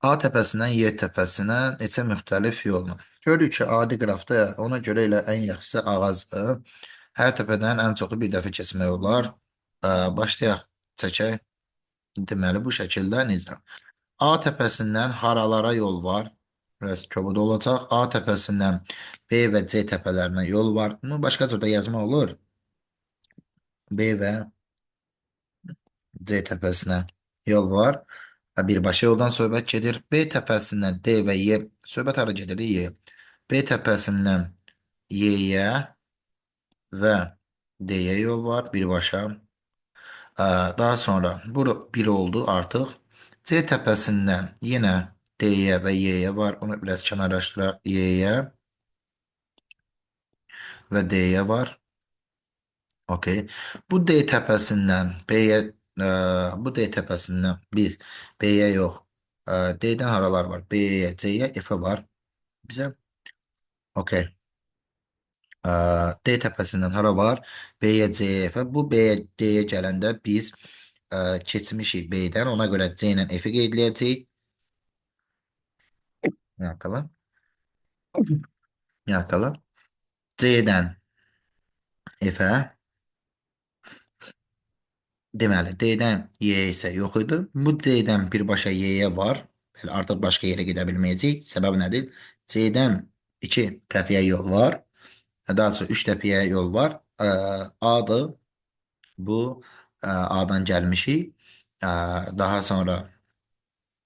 A təpəsindən Y təpəsinə neçə müxtəlif yolla. Görürük ki, adi qrafda ona görə elə ən yaxşısı ağacdır. Hər təpədən ən çoxu bir dəfə keçmək olar. Başlayaq çəkək. Deməli, bu şəkildə necə? A təpəsindən haralara yol var? Biraz kobud olacaq. A təpəsindən B və C təpələrinə yol var. Bunu başqa cür də yazmaq olur. B və C təpəsinə yol var. Birbaşa yoldan söhbət gedir. B təpəsindən D və Y söhbət hara gedir? Y. B təpəsindən Y-yə və D-yə yol var birbaşa. Daha sonra bu 1 oldu artıq. C təpəsindən yenə D-yə və Y-yə var. Onu biraz kənarlaşdıraq. Y-yə və D-yə var. Okey. Bu D təpəsindən B-yə, bu D təpəsindən biz B-yə yox, D-dən haralar var? B-yə, C-yə, F-ə var. Bizə. Okey. D təpəsindən hara var? B-yə, C-yə, F-ə. Bu B-yə, D-yə gələndə biz keçmişik B-dən. Ona görə C ilə F-i qeyd edəcəyik. Yakala. Yakala. C-dən F-ə. Deməli, D-dən Y isə yox idi. Bu C-dən birbaşa Y-yə var. Belə artıq başqa yerə gedə bilməyəcəyik. Səbəb nədir? C-dən 2 təpiyə yol var. Daha doğrusu 3 təpiyə yol var. A-dır. Bu A-dan gəlmişik. Daha sonra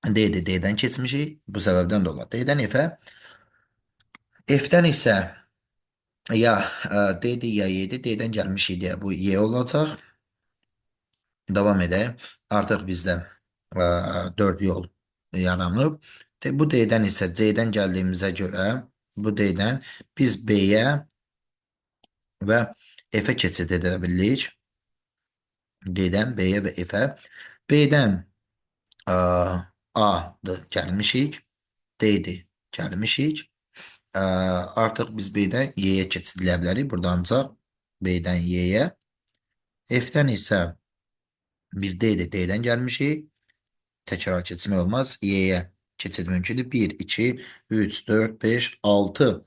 D-dir. D-dən keçmişik. Bu səbəbdən də olar. D-dən F-ə. F-dən isə ya D-dir ya Y-dir. D-dən gəlmişik deyə bu Y olacaq. Davam edək. Artıq bizdə 4 yol yaranıb. Bu D-dən isə C-dən gəldiyimizə görə bu D-dən biz B-yə və F-ə keçid edə bilirik. D-dən B-yə və F-ə. B-dən A-dır gəlmişik. D-dir gəlmişik. Artıq biz B-dən Y-yə keçid edə bilərik. Burada ancaq B-dən Y-yə. F-dən isə bir D-dir. D-dən gəlmişik. Təkrar keçmək olmaz. Y-yə keçid mümkündür. 1, 2, 3, 4, 5, 6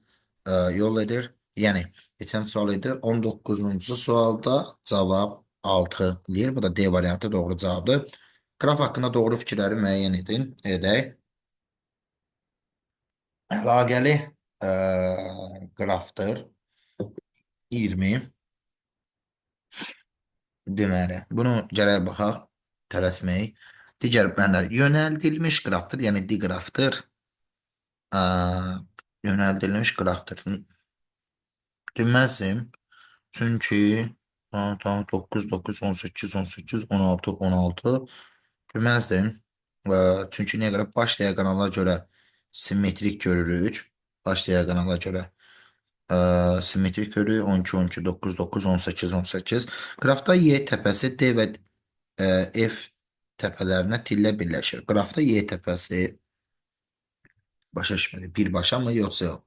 yol edir. Yəni, keçən sual idi. 19-cu sualda cavab 6 deyir. Bu da D variantı doğru cavabdır. Qraf haqqında doğru fikirləri müəyyən edin. Edək. Əlaqəli qrafdır. 20. Deməli, bunu gərək baxaq, tələsməyək. Digər bəndlər yönəldilmiş qrafdır, yəni diqrafdır. Yönəldilmiş qrafdır. Deməzim. Çünki tamam, 9, 9, 18, 18, 16, 16 deməzdim. Çünki niyə görə? Baş diaqonala görə simmetrik görürük. Baş diaqonala görə simmetrik görürük. 12, 12, 9, 9, 18, 18. Qrafda Y təpəsi D və F təpələrinə tillə birləşir. Qrafda Y təpəsi başa düşmədi. Birbaşa mı yoxsa yox?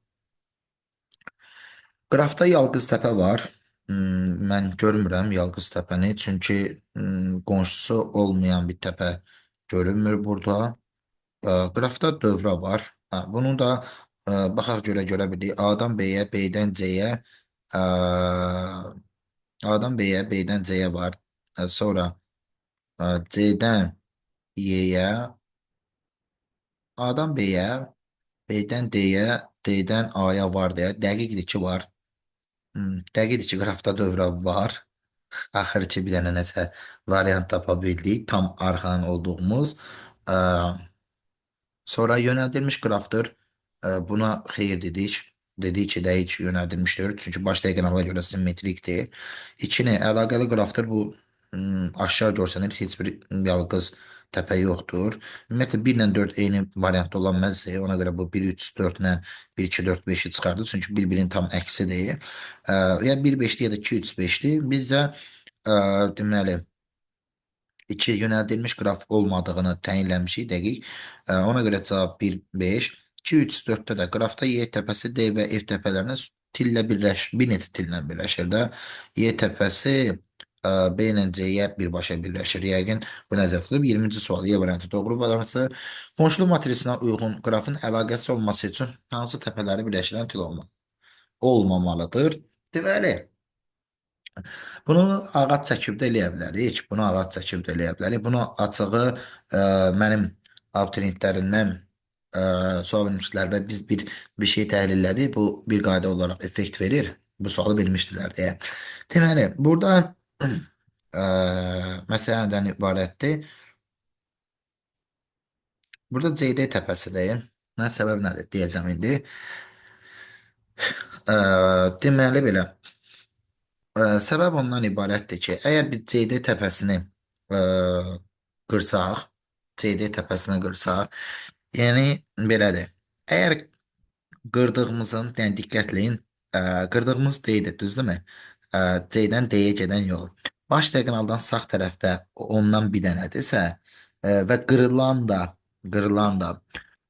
Qrafda Yalqız təpə var. Mən görmürəm Yalqız təpəni. Çünki qonşusu olmayan bir təpə görünmür burada. Qrafda dövrə var. Ha, bunu da baxaq görə bilirik. A-dan B-yə, B-dən C-yə, A-dan B-yə, B-dən C-yə var. Sonra C-dən Y-yə, A-dan B-yə, B-dən D-yə, D-dən A-ya var deyə. Dəqiqdir ki, var. Dəqiqdir ki, qrafda dövrə var. Axır ki, bir dənə nəsə variant tapa bildik. Tam arxanın olduğumuz. Sonra yönəldilmiş qrafdır. Buna xeyir dedik. Dedik ki, dəqiq yönəldilmişdir. Çünki baş diaqonala görə simmetrikdir. İkini əlaqəli qrafdır. Bu aşağı görsənir. Heç bir yalqız təpə yoxdur. Ümumiyyətlə 1 ilə 4 eyni variantda olan məzzi. Ona görə bu 1, 3, 4 ilə 1, 2, 4, 5-i çıxardı. Çünki bir-birinin tam əksidir. Ya 1, 5-dir ya da 2, 3, 5-dir. Bizə deməli 2 yönəldilmiş qraf olmadığını təyinləmişik dəqiq. Ona görə cavab 1, 5. 2, 3, 4-də də qrafda Y təpəsi D və F təpələrinə tillə birləşir, bir neçə tillə birləşir də. Y təpəsi B ilə C-yə birbaşa birləşir. Yəqin bu nəzərdə tutulub. 20-ci sual Y variantı doğru variantı. Qonşuluq matrisinə uyğun qrafın əlaqəsi olması üçün hansı təpələri birləşdirən til olmamalıdır? Deməli, bunu ağac çəkib də eləyə bilərik. Bunu ağac çəkib də eləyə bilərik. Bunu açığı mənim abituriyentlərimdən sual vermişdilər və biz bir şey təhlillədik. Bu bir qayda olaraq effekt verir. Bu sualı vermişdilər deyə. Deməli, burada məsələ nədən ibarətdir? Burada CD təpəsidir. Nə səbəb nədir deyəcəm indi. Deməli belə. Səbəb ondan ibarətdir ki, əgər biz CD təpəsini qırsaq, CD təpəsini qırsaq, yəni belədir. Əgər qırdığımızın, yəni diqqətləyin, qırdığımız D-dir, düzdürmü? C-dən D-yə gedən yol. Baş diaqonaldan sağ tərəfdə ondan bir dənədirsə və qırılan da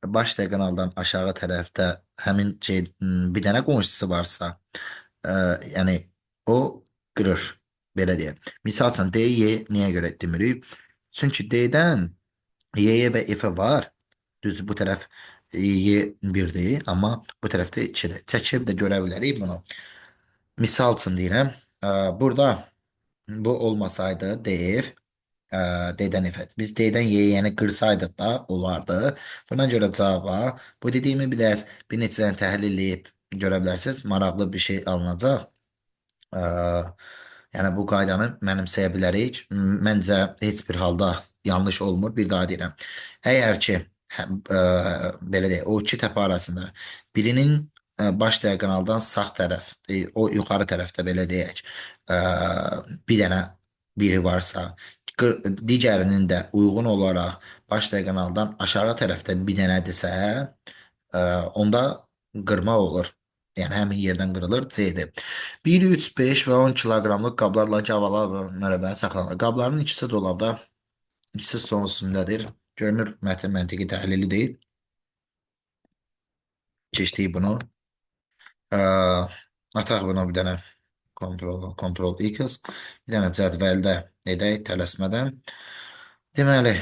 baş diaqonaldan aşağı tərəfdə həmin C, bir dənə qonşusu varsa, yəni o qırır, belə deyək. Misal üçün, D, Y niyə görə demirik? Çünki D-dən Y-yə və F-ə var. Düz, bu tərəf Y 1-dir, amma bu tərəfdə 2-dir. Çəkib də görə bilərik bunu. Misal üçün deyirəm, burada bu olmasaydı DF, D-dən F. Biz D-dən Y-yə, yəni qırsaydıq da olardı. Buna görə cavaba, bu dediyimi biraz bir neçə dənə təhlil eləyib görə bilərsiniz. Maraqlı bir şey alınacaq. Yəni bu qaydanı mənimsəyə bilərik. Məncə heç bir halda yanlış olmur. Bir daha deyirəm. Əgər ki, belə deyək, o iki təpə arasında birinin baş diaqonaldan sağ tərəf, o yuxarı tərəfdə belə deyək, bir dənə biri varsa, digərinin də uyğun olaraq baş diaqonaldan aşağı tərəfdə bir dənədirsə, onda qırma olur. Yəni həmin yerdən qırılır C-dir. 1, 3, 5 və 10 kiloqramlıq qablarla gavalı mürəbbəni saxlanılır. Qabların ikisi dolabda, ikisi stolun üstündədir. Görünür mətn məntiqi təhlili deyil. Keçdik bunu. Ataq buna bir dənə kontrol X, bir dənə cədvəldə edək tələsmədən. Deməli,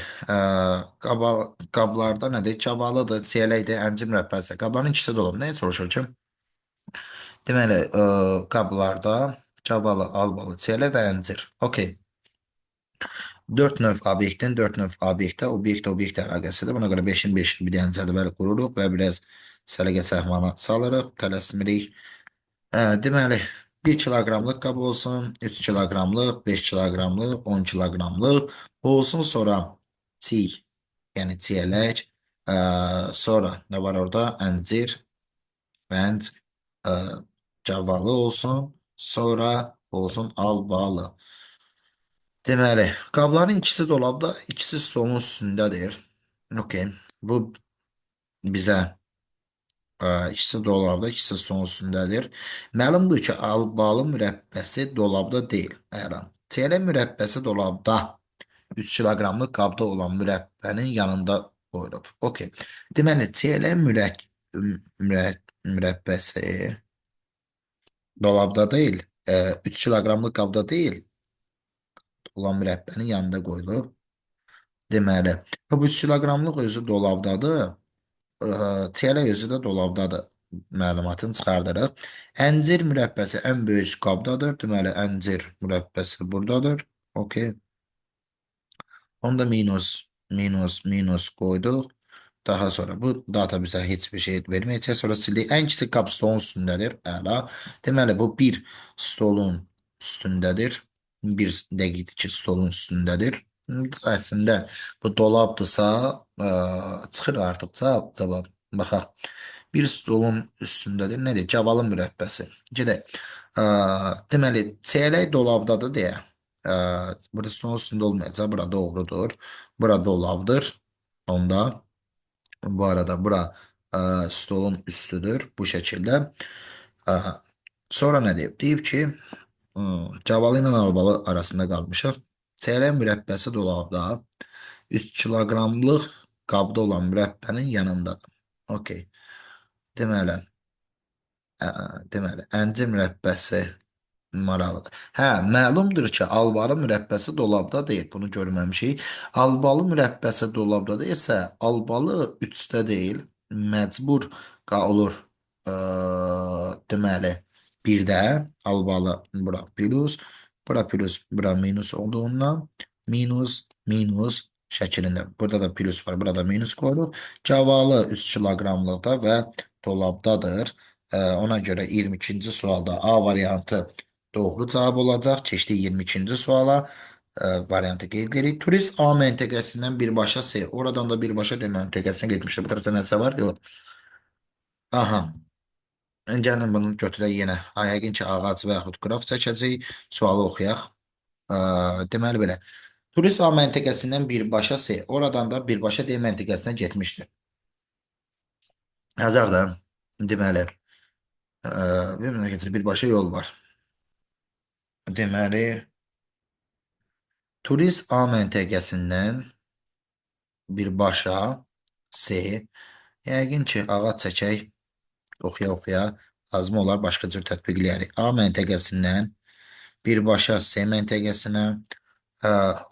qablarda nədir? Gavalıdır, çiyələkdir, əncir mürəbbəsi. Qabların ikisi dolab. Nəyə soruşur ki? Deməli, qablarda gavalı, albalı, çiyələk və əncir. Okey. 4 növ obyektin 4 növ obyektə, obyekt əlaqəsidir. Buna görə 5-in 5 bir dənə cədvəl qururuq və biraz səliqə səhmanı salırıq, tələsmirik. Deməli, 1 kiloqramlıq qab olsun, 3 kiloqramlıq, 5 kiloqramlıq, 10 kiloqramlıq olsun. Sonra çiy, yəni çiyələk, sonra nə var orada? Əncir, bənd, gavalı olsun, sonra olsun albalı. Deməli, qabların ikisi dolabda, ikisi stolun üstündədir. Okey. Bu bizə ikisi dolabda, ikisi stolun üstündədir. Məlumdur ki, albalı mürəbbəsi dolabda deyil. Əla. Çiyələk mürəbbəsi dolabda 3 kiloqramlıq qabda olan mürəbbənin yanında qoyulub. Okey. Deməli, çiyələk mürəbbəsi dolabda deyil, 3 kiloqramlıq qabda deyil, olan mürəbbənin yanında qoyulub. Deməli, bu 3 kiloqramlıq özü dolabdadır. Çiyələk özü də dolabdadır. Məlumatını çıxardırıq. Əncir mürəbbəsi ən böyük qabdadır. Deməli, əncir mürəbbəsi buradadır. Okey. Onda minus, minus, minus qoyduq. Daha sonra bu data bizə heç bir şey verməyəcək. Sonra sildik. Ən kiçik qab stolun üstündədir. Əla. Deməli, bu bir stolun üstündədir. Bir dəqiqdir ki, stolun üstündədir. Əslində, bu dolabdırsa, çıxır artıq cavab. Baxaq. Bir stolun üstündədir. Nədir? Gavalı mürəbbəsi. Gedək. Deməli, çiyələk dolabdadır deyə. Burada stolun üstündə olmayacaq. Bura doğrudur. Bura dolabdır. Onda. Bu arada bura stolun üstüdür. Bu şəkildə. Sonra nə deyib? Deyib ki, gavalı ilə albalı arasında qalmışıq. Çiyələk mürəbbəsi dolabda 3 kiloqramlıq qabda olan mürəbbənin yanındadır. Okey. Deməli, deməli, əncir mürəbbəsi maraqlıdır. Hə, məlumdur ki, albalı mürəbbəsi dolabda deyil. Bunu görməmişik. Albalı mürəbbəsi dolabda deyilsə, albalı 3-də deyil, məcbur olur. Deməli, 1-də albalı bura plus, bura plus, bura minus olduğundan minus, minus şəklində. Burada da plus var, burada minus qoyuruq. Gavalı 3 kiloqramlıqda və dolabdadır. Ona görə 22-ci sualda A variantı doğru cavab olacaq. Keçdik 22-ci suala. Variantı qeyd edirik. Turist A məntəqəsindən birbaşa C. Oradan da birbaşa D məntəqəsinə getmişdir. Bu tərəfdə nəsə var? Yox. Aha. Gəlin bunu götürək yenə. Yəqin ki, ağac və yaxud qraf çəkəcəyik. Sualı oxuyaq. Deməli belə. Turist A məntəqəsindən birbaşa C, oradan da birbaşa D məntəqəsinə getmişdir. Yazaq da, deməli, bir məntəqəsi birbaşa yol var. Deməli, turist A məntəqəsindən birbaşa C, yəqin ki, ağac çəkək, oxuya-oxuya, lazım olar başqa cür tətbiq eləyərik. A məntəqəsindən birbaşa C məntəqəsinə,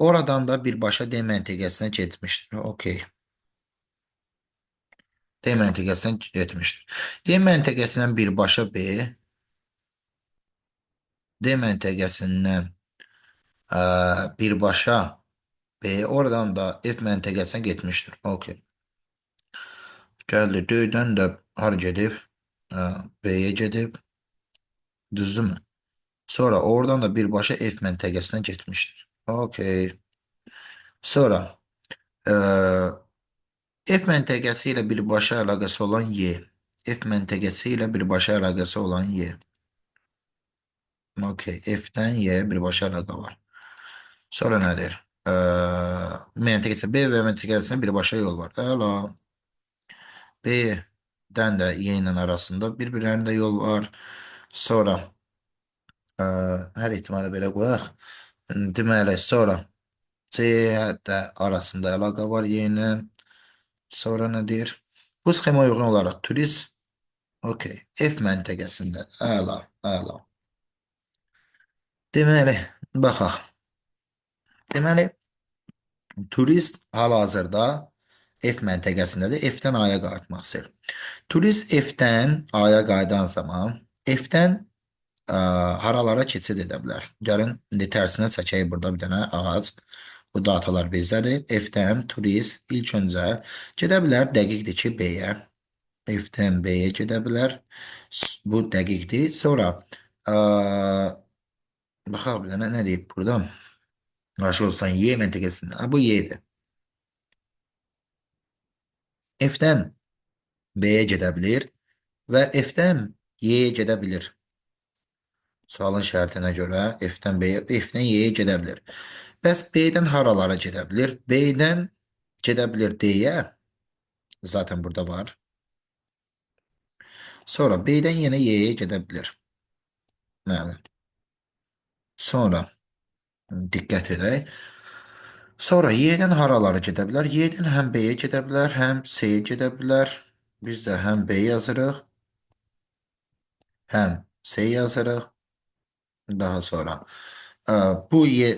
oradan da birbaşa D məntəqəsinə getmişdir. Okey. D məntəqəsinə getmişdir. D məntəqəsindən birbaşa B, D məntəqəsindən birbaşa B, oradan da F məntəqəsinə getmişdir. Okey. Gəldi. D-dən də hara gedib? B-yə gedib. Düzdürmü? Sonra oradan da birbaşa F məntəqəsinə getmişdir. Okey. Sonra F məntəqəsi ilə birbaşa əlaqəsi olan Y. F məntəqəsi ilə birbaşa əlaqəsi olan Y. Okey. F-dən Y birbaşa əlaqə var. Sonra nədir? Məntəqəsi B və məntəqəsinə birbaşa yol var. Əla. B-dən də Y ilə arasında bir-birlərində yol var. Sonra hər ehtimalı belə qoyaq. Deməli, sonra C də arasında əlaqə var Y ilə. Sonra nə deyir? Bu sxema uyğun olaraq turist, okey, F məntəqəsində. Əla, əla. Deməli, baxaq. Deməli, turist hal-hazırda F məntəqəsindədir. F-dən A-ya qayıtmaq istəyir. Turist F-dən A-ya qayıdan zaman F-dən haralara keçid edə bilər? Gəlin, indi tərsinə çəkək burada bir dənə ağac. Bu datalar bizdədir. F-dən turist ilk öncə gedə bilər, dəqiqdir ki, B-yə. F-dən B-yə gedə bilər. Bu dəqiqdir. Sonra baxaq bir dənə nə deyib burada? Qarşı olsan Y məntəqəsində. Ha, bu Y-dir. F-dən B-yə gedə bilir və F-dən Y-yə gedə bilir. Sualın şərtinə görə F-dən B-yə, F-dən Y-yə gedə bilir. Bəs B-dən haralara gedə bilir? B-dən gedə bilir D-yə. Zaten burada var. Sonra B-dən yenə Y-yə gedə bilir. Bəli. Sonra diqqət edək. Sonra Y-dən haralara gedə bilər? Y-dən həm B-yə gedə bilər, həm C-yə gedə bilər. Biz də həm B yazırıq, həm C yazırıq. Daha sonra bu Y,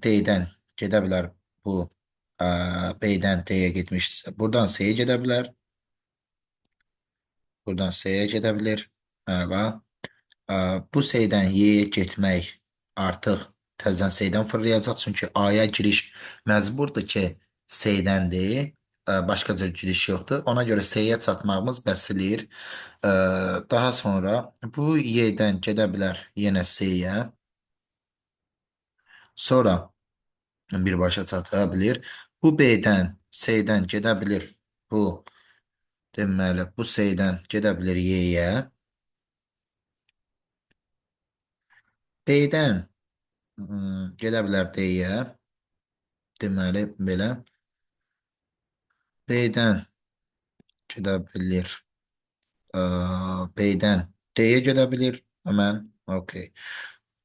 D-dən gedə bilər. Bu B-dən D-yə getmişdirsə, buradan C-yə gedə bilər. Buradan C-yə gedə bilir. Əla. Bu C-dən Y-yə getmək artıq təzədən C-dən fırlayacaq. Çünki A-ya giriş məcburdur ki, C-dəndir. Başqa cür giriş yoxdur. Ona görə C-yə çatmağımız bəs eləyir. Daha sonra bu Y-dən gedə bilər yenə C-yə. Sonra birbaşa çata bilir. Bu B-dən C-dən gedə bilir. Bu deməli, bu C-dən gedə bilir Y-yə. B-dən gedə bilər D-yə. Deməli, belə. B-dən gedə bilir. B-dən D-yə gedə bilir. Həmən. Okey.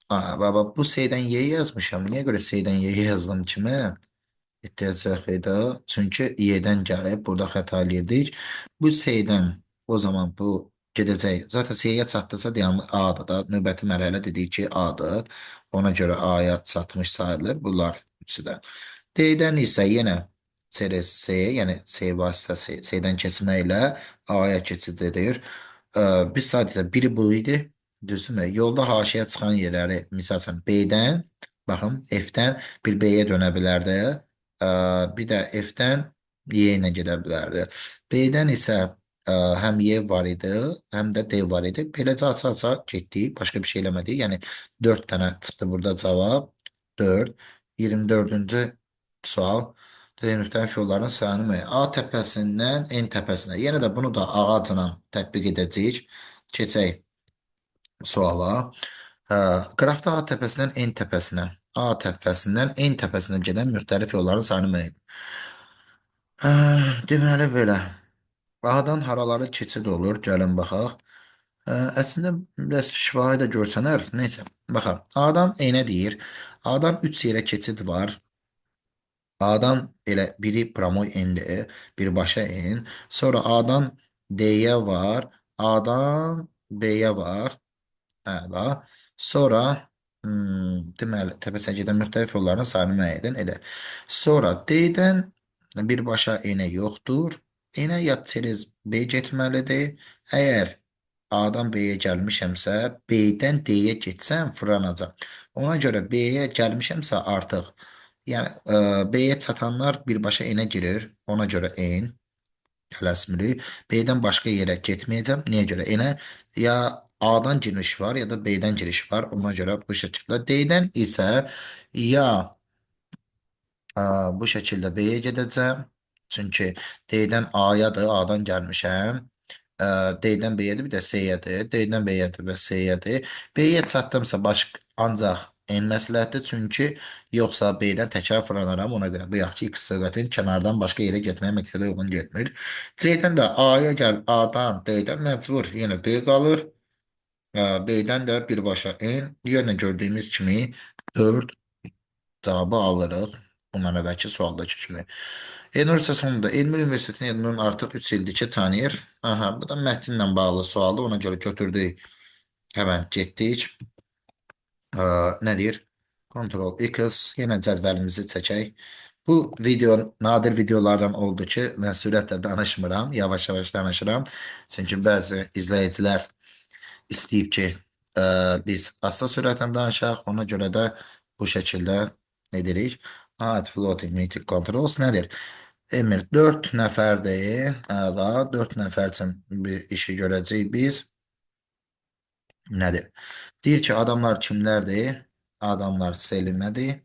Aa, baba, bu C-dən Y yazmışam. Niyə görə C-dən Y yazdım ki mən? Ehtiyac yox idi. Çünki Y-dən gəlib. Burada xəta eləyirdik. Bu C-dən o zaman bu gedəcək. Zaten C-yə çatdısa deyəm A-dır da. Növbəti mərhələ dedik ki A-dır. Ona görə A-ya çatmış sayılır. Bunlar üçü də. D-dən isə yenə C, yəni C vasitəsi C-dən keçməklə A-ya keçid edir. Biz sadəcə biri bu idi. Düzdürmü? Yolda haşiyə çıxan yerləri, misal üçün B-dən, baxın, F-dən bir B-yə dönə bilərdi. Bir də F-dən Y ilə gedə bilərdi. B-dən isə həm Y var idi, həm də D var idi. Beləcə aça-aça getdik. Başqa bir şey eləmədik. Yəni 4 dənə çıxdı burada cavab. 4. 24-cü sual. Müxtəlif yolların sayını müəyyən. A təpəsindən N təpəsinə. Yenə də bunu da ağacla tətbiq edəcəyik. Keçək suala. Qrafda A təpəsindən N təpəsinə, A təpəsindən N təpəsinə gedən müxtəlif yolların sayını müəyyən. Deməli belə. A-dan haraları keçid olur? Gəlin baxaq. Əslində biraz şifahi də görsənər. Neysə, baxaq. A-dan N-ə deyir. A-dan 3 yerə keçid var. A-dan elə biri pramoy N-dir, birbaşa N. Sonra A-dan D-yə var. A-dan B-yə var. Əla. Sonra deməli, təpəsinə gedən müxtəlif yolların sayını müəyyən edək. Sonra D-dən birbaşa N-ə yoxdur. N-ə ya çeriz B getməlidir. Əgər A-dan B-yə gəlmişəmsə, B-dən D-yə getsəm fırlanacam. Ona görə B-yə gəlmişəmsə artıq, yəni B-yə çatanlar birbaşa N-ə girir. Ona görə N tələsmirik. B-dən başqa yerə getməyəcəm. Niyə görə? N-ə ya A-dan giriş var ya da B-dən giriş var. Ona görə bu şəkildə. D-dən isə ya bu şəkildə B-yə gedəcəm. Çünki D-dən A-yadır, A-dan gəlmişəm. D-dən B-yədir, bir də C-yədir. D-dən B-yədir və C-yədir. B-yə çatdımsa başqa ancaq N məsləhətdir. Çünki yoxsa B-dən təkrar fırlanaram. Ona görə bu yaxşı X sövbətin kənardan başqa yerə getməyə məqsədə uyğun getmir. C-dən də A-ya gəl, A-dan D-dən məcbur yenə B qalır. B-dən də birbaşa N. Yenə gördüyümüz kimi 4 cavabı alırıq. Bundan əvvəlki sualdakı kimi. Elnur isə sonunda Elmir Universitetinin Elnurun artıq 3 ildir ki tanıyır. Aha, bu da mətnlə bağlı sualdır. Ona görə götürdük. Həmən getdik. Nə deyir? Ctrl X. Yenə cədvəlimizi çəkək. Bu video nadir videolardan oldu ki, mən sürətlə danışmıram. Yavaş-yavaş danışıram. Çünki bəzi izləyicilər istəyib ki, biz asta sürətlə danışaq. Ona görə də bu şəkildə edirik. Add floating meeting controls nədir? Emir 4 nəfərdir. Əla, 4 nəfər üçün bir işi görəcəyik biz. Nədir? Deyir ki, adamlar kimlərdir? Adamlar Selimədir,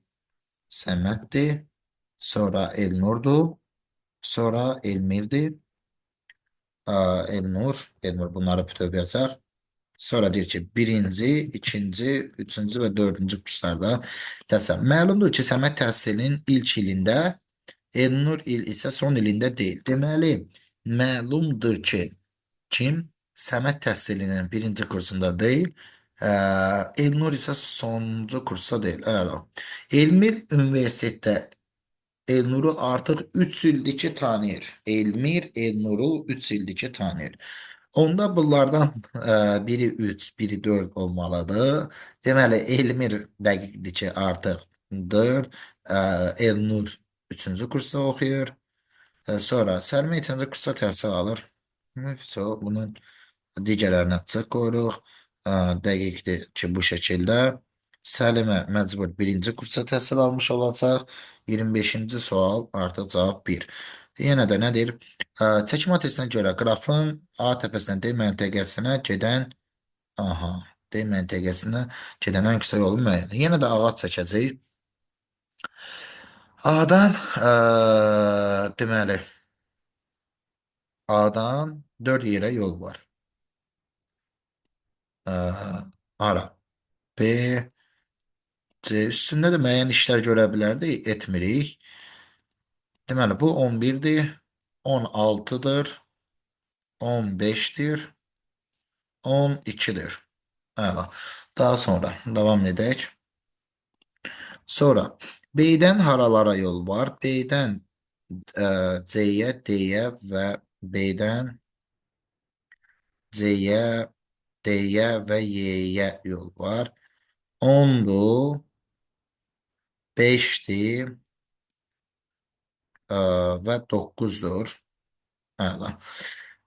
Səməddir, sonra Elnurdur, sonra Elmirdir. Elnur bunları bütöv yazaq. Sonra deyir ki, birinci, ikinci, üçüncü və dördüncü kurslarda təhsil. Məlumdur ki, Səməd təhsilin ilk ilində, Elnur il isə son ilində deyil. Deməli, məlumdur ki, kim Səməd təhsilinin birinci kursunda deyil, Elnur isə sonuncu kursa deyil. Əla. Elmir universitetdə Elnuru artıq 3 ildir ki tanıyır. Elmir Elnuru 3 ildir ki tanıyır. Onda bunlardan biri 3, biri 4 olmalıdır. Deməli, Elmir dəqiqdir ki, artıq 4, Elnur 3-cü kursda oxuyur. Sonra Səlmə 3-cü kursda təhsil alır. So, bunun digərlərinə çıx qoyuruq. Dəqiqdir ki, bu şəkildə. Səlimə məcbur 1-ci kursda təhsil almış olacaq. 25-ci sual artıq cavab 1. Yenə də nədir? Çəki matrisinə görə qrafın A təpəsindən D məntəqəsinə gedən, aha, D məntəqəsinə gedən ən qısa yolu müəyyən. Yenə də ağac çəkəcəyik. A-dan, deməli, A-dan 4 yerə yol var. Ara. B, C üstündə də müəyyən işlər görə bilərdik, etmirik. Deməli, bu 11-dir, 16-dır, 15-dir, 12-dir. Əla. Daha sonra davam edək. Sonra B-dən haralara yol var? B-dən C-yə, D-yə və B-dən C-yə, D-yə və Y-yə yol var. 10-dur, 5-dir və 9-dur. Əla.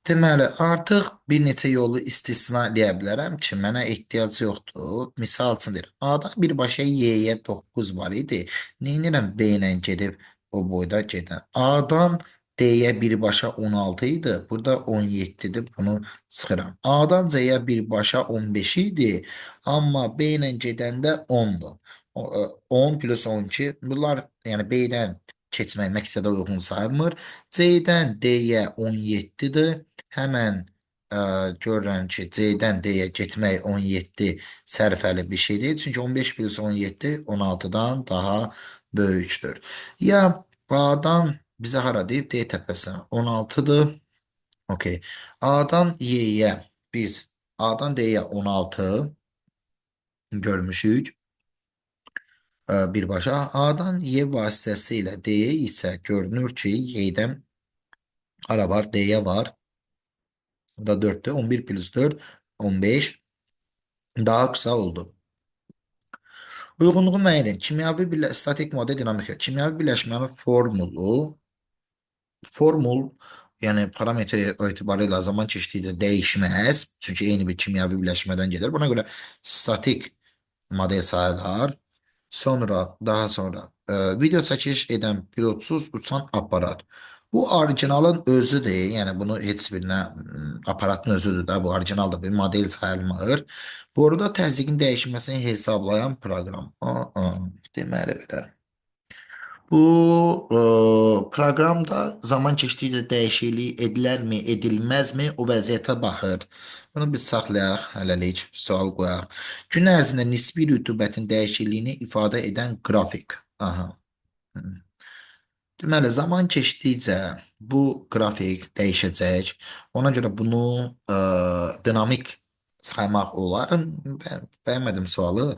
Deməli, artıq bir neçə yolu istisna eləyə bilərəm ki, mənə ehtiyac yoxdur. Misal üçün deyir, A-dan birbaşa Y-yə 9 var idi. Neynirəm B ilə gedib o boyda gedən. A-dan D-yə birbaşa 16 idi. Burada 17-dir. Bunu çıxıram. A-dan C-yə birbaşa 15 idi. Amma B ilə gedəndə 10-dur. 10 plus 12. Bunlar, yəni B-dən keçmək məqsədə uyğun sayılmır. C-dən D-yə 17-dir. Həmən Görürəm ki, C-dən D-yə getmək 17 sərfəli bir şey deyil. Çünki 15 plus 17 16-dan daha böyükdür. Ya A-dan bizə hara deyib? D təpəsinə 16-dır. Okey. A-dan Y-yə biz A-dan D-yə 16 görmüşük. Birbaşa A-dan Y vasitəsilə D-yə isə görünür ki, Y-dən hara var? D-yə var. Bu da 4-dür. 11 plus 4, 15. Daha qısa oldu. Uyğunluğu müəyyən edin. Kimyəvi statik model dinamika. Kimyəvi birləşmənin formulu, formul, yəni parametr etibarı ilə zaman keçdikcə dəyişməz. Çünki eyni bir kimyəvi birləşmədən gedir. Buna görə statik model sayılır. Sonra, daha sonra video çəkiş edən pilotsuz uçan aparat. Bu orijinalın özüdür. Yəni bunu heç birinə aparatın özüdür da. Bu orijinal da bir model sayılmır. Boruda təzyiqin dəyişməsini hesablayan proqram. Deməli belə. Bu proqramda zaman keçdikcə dəyişiklik edilərmi, edilməzmi o vəziyyətə baxır. Bunu biz saxlayaq, hələlik sual qoyaq. Gün ərzində nisbi rütubətin dəyişikliyini ifadə edən qrafik. Aha. Deməli, zaman keçdikcə bu qrafik dəyişəcək. Ona görə bunu dinamik saymaq olar. Bəyənmədim sualı.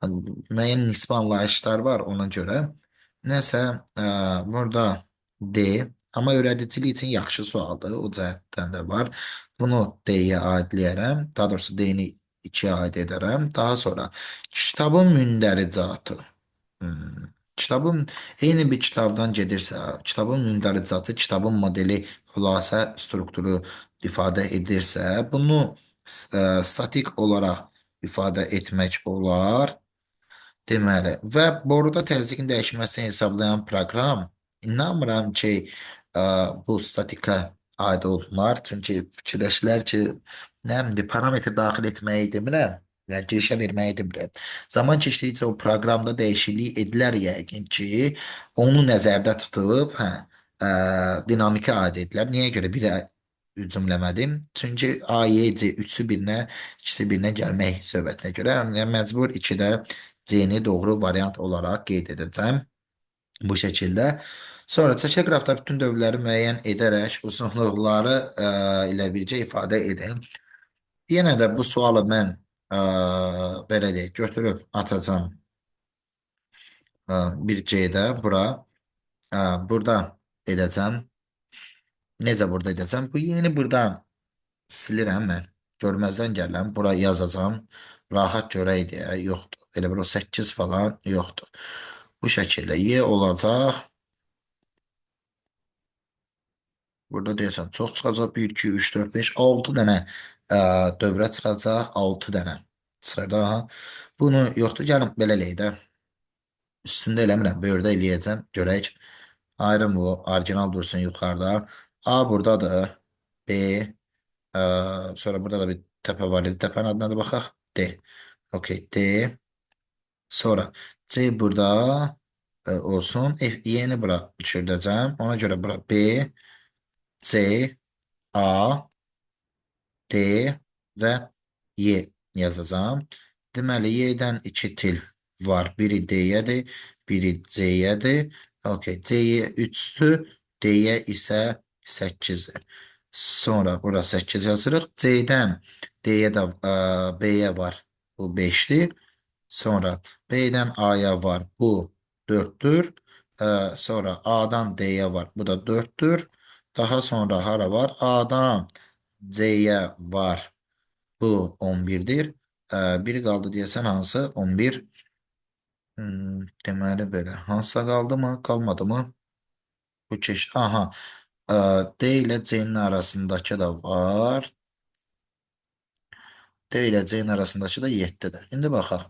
Müəyyən nisbi anlayışlar var ona görə. Nəsə, burada D, amma öyrədicilik üçün yaxşı sualdır, o cəhətdən də var. Bunu D-yə aidləyərəm, daha doğrusu D-ni 2-yə aid edərəm. Daha sonra kitabın mündəricatı. Kitabın eyni bir kitabdan gedirsə, kitabın mündəricatı, kitabın modeli, xülasə strukturu ifadə edirsə, bunu statik olaraq ifadə etmək olar. Deməli, və boruda təzyiqin dəyişməsini hesablayan proqram, inanmıram ki, bu statikə aid olunlar. Çünki fikirləşirlər ki, nə bilim, parametr daxil etməyi demirəm, yəni girişə verməyi demirəm. Zaman keçdikcə o proqramda dəyişiklik edilər yəqin ki, onu nəzərdə tutub, dinamikə aid edilər. Niyə görə bir cümləmədim? Çünki A, Y, C üçü birinə, ikisi birinə gəlmək söhbətinə görə. Yəni, məcbur 2-də C-ni doğru variant olaraq qeyd edəcəm. Bu şəkildə. Sonra çəkili qrafda bütün dövrləri müəyyən edərək uzunluqları ilə bircə ifadə edin. Yenə də bu sualı mən belə deyək, götürüb atacam bir C-də bura. Burada edəcəm. Necə burada edəcəm? Bu yeni burada silirəm mən. Görməzdən gəlirəm. Bura yazacağam. Rahat görək deyə yoxdur. Elə bir o 8 falan yoxdur. Bu şəkildə Y olacaq. Burada deyəsən çox çıxacaq. 1, 2, 3, 4, 5, 6 dənə dövrə çıxacaq. 6 dənə çıxır da. Bunu yoxdur. Gəlin belə eləyək də. Üstündə eləmirəm. Böyürdə eləyəcəm. Görək. Ayrım bu. Orijinal dursun yuxarıda. A buradadır. B. Sonra burada da bir təpə var idi. Təpənin adına da baxaq. D. Okey. D. Sonra C burada olsun. F, Y-ni bura düşürdəcəm. Ona görə bura B, C, A, D və Y yazacağam. Deməli, Y-dən 2 til var. Biri D-yədir, biri C-yədir. Okey, C-yə 3-dür, D-yə isə 8-dir. Sonra bura 8 yazırıq. C-dən D-yə də B-yə var. Bu 5-dir. Sonra B-dən A-ya var. Bu 4-dür. Sonra A-dan D-yə var. Bu da 4-dür. Daha sonra hara var? A-dan C-yə var. Bu 11-dir. Biri qaldı deyəsən hansı? 11. Deməli belə. Hansısa qaldı mı? Qalmadı mı? Bu keçdi. Aha. D ilə C-nin arasındakı da var. D ilə C-nin arasındakı da 7-dir. İndi baxaq.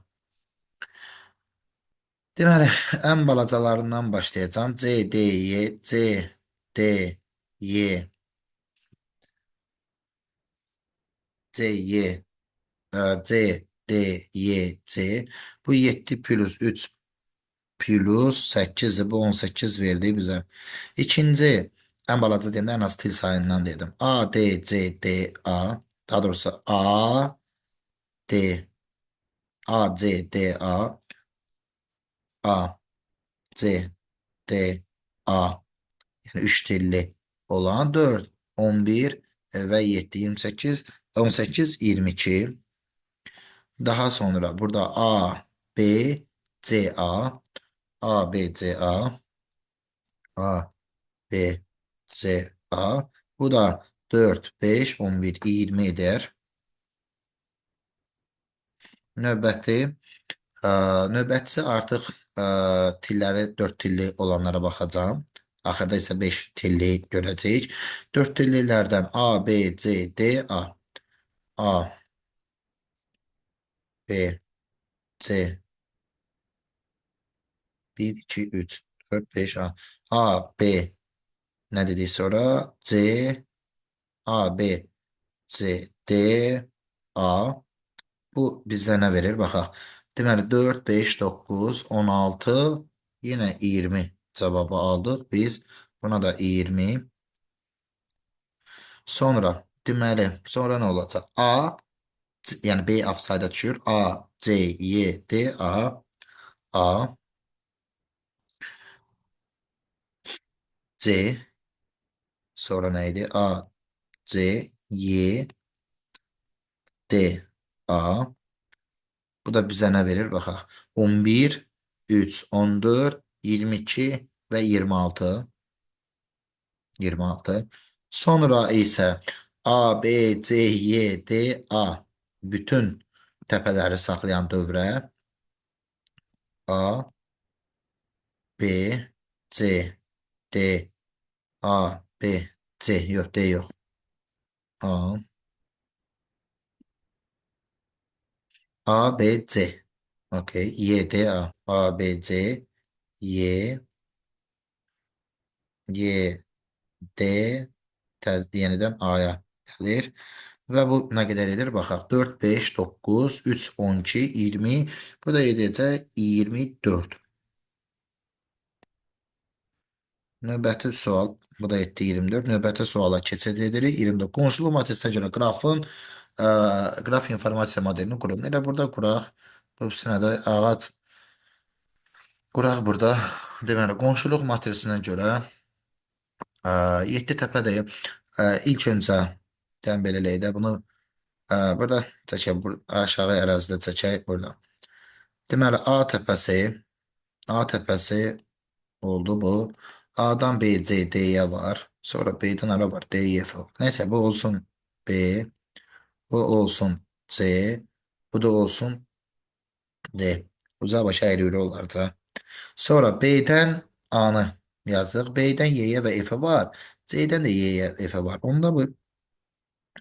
Deməli, ən balacalarından başlayacağam. C, D, Y, C, D, Y, C, Y, C, D, Y, C. Bu 7 plus 3 plus 8'dir. Bu 18 verdi bizə. İkinci Ən balaca deyəndə ən az til sayından deyirdim. A, D, C, D, A. Daha doğrusu A, D, A, C, D, A, A, C, D, A. Yəni 3 tilli olan 4, 11 və 7, 28, 18, 22. Daha sonra burada A, B, C, A, A, B, C, A, A, B, C, A. Bu da 4, 5, 11, 20 edər. Növbəti, növbətisi artıq tilləri 4 tilli olanlara baxacağam. Axırda isə 5 tilli görəcəyik. 4 tillilərdən A, B, C, D, A. A, B, C, 1, 2, 3, 4, 5, A. A, B, nə dedik sonra? C, A, B, C, D, A. Bu bizə nə verir? Baxaq. Deməli, 4, 5, 9, 16, yenə 20 cavabı aldıq. Biz buna da 20. Sonra, deməli, sonra nə olacaq? A, C, yəni B offside-a düşür. A, C, Y, D, A, A, C, sonra nə idi? A, C, Y, D, A. Bu da bizə nə verir? Baxaq. 11, 3, 14, 22 və 26. 26. Sonra isə A, B, C, Y, D, A. Bütün təpələri saxlayan dövrə. A, B, C, D, A, B, C. Yox, D yox. A, A, B, C. Okey. Y, D, A. A, B, C, Y, Y, D, yenidən A-ya gəlir. Və bu nə qədər edir? Baxaq. 4, 5, 9, 3, 12, 20. Bu da edəcək 24. Növbəti sual, bu da etdi 24. Növbəti suala keçid edirik. 24. Qonşuluq matrisinə görə qrafın qraf informasiya modelini qurun. Elə burada quraq. Bu də ağac quraq burada. Deməli, qonşuluq matrisinə görə 7 təpədəyim. İlk öncə gəlin belə eləyək də bunu burada çəkək, aşağı ərazidə çəkək burada. Deməli, A təpəsi oldu bu. A-dan B, C, D-yə var. Sonra B-dən ara var, D, Y, F var. Neysə, bu olsun B, bu olsun C, bu da olsun D. Uzağa başa əyri olar da. Sonra B-dən A-nı yazdıq. B-dən Y-yə və F-ə var. C-dən də Y-yə, F-ə var. Onda bu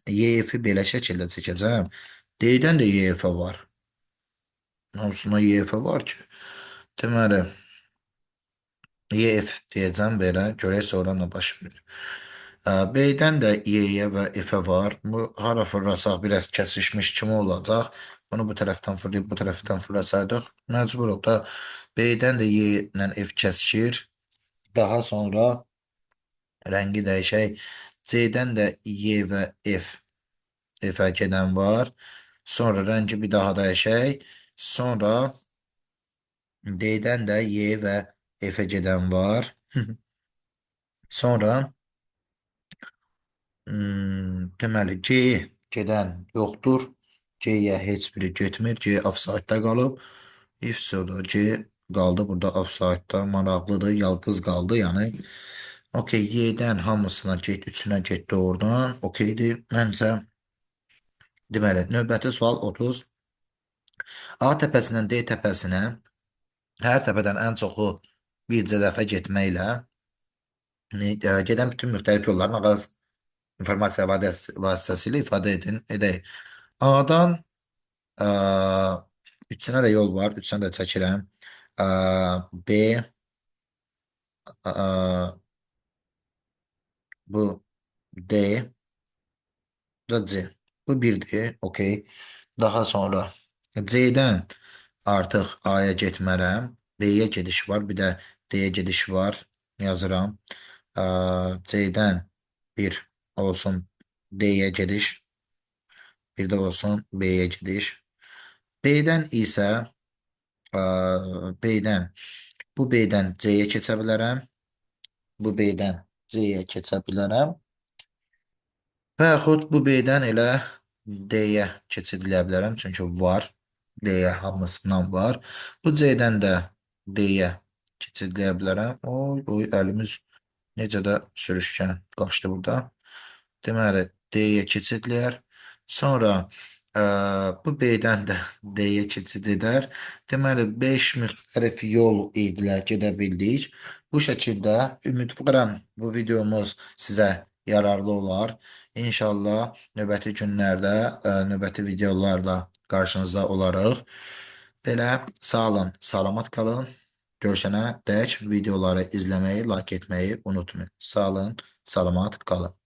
Y, F-i belə şəkildə çəkəcəm. D-dən də Y, F var. Hamısında Y, F var ki. Deməli, Y, F deyəcəm belə. Görək sonra nə baş verir. B-dən də Y-yə və F-ə var. Bu hara fırlasaq biraz kəsişmiş kimi olacaq. Bunu bu tərəfdən fırlayıb bu tərəfdən fırlasaydıq, məcburuq da B-dən də Y ilə F kəsişir. Daha sonra rəngi dəyişək. C-dən də Y və F F-ə gedən var. Sonra rəngi bir daha dəyişək. Sonra D-dən də Y və F-ə gedən var. Sonra deməli G gedən yoxdur. G-yə heç biri getmir. G offside-da qalıb. If-da G qaldı burada offside-da. Maraqlıdır. Yalqız qaldı. Yəni okey, Y-dən hamısına get, üçünə getdi oradan. Okeydir. Məncə deməli, növbəti sual 30. A təpəsindən D təpəsinə hər təpədən ən çoxu bircə dəfə getməklə gedən bütün müxtəlif yolların ağac informasiya vasitəsilə ifadə edək. A-dan ə, üçünə də yol var, üçünə də çəkirəm. Ə, B, ə, bu D, bu da C. Bu birdir, okey. Daha sonra C-dən artıq A-ya getmərəm. B-yə gediş var, bir də D-yə gediş var. Yazıram. C-dən bir olsun D-yə gediş, bir də olsun B-yə gediş. B-dən isə B-dən bu B-dən C-yə keçə bilərəm. Bu B-dən C-yə keçə bilərəm. Və yaxud bu B-dən elə D-yə keçid eləyə bilərəm. Çünki var. D-yə hamısından var. Bu C-dən də D-yə keçid eləyə bilərəm. Oy, oy, əlimiz necə də sürüşkən qaçdı burada. Deməli, D-yə keçid eləyər. Sonra bu B-dən də D-yə keçid edər. Deməli, 5 müxtəlif yol ilə gedə bildik. Bu şəkildə ümidvaram bu videomuz sizə yararlı olar. İnşallah növbəti günlərdə, növbəti videolarla qarşınızda olarıq. Belə sağ olun, salamat qalın. Görüşənə dək videoları izləməyi, like etməyi unutmayın. Sağ olun, salamat qalın.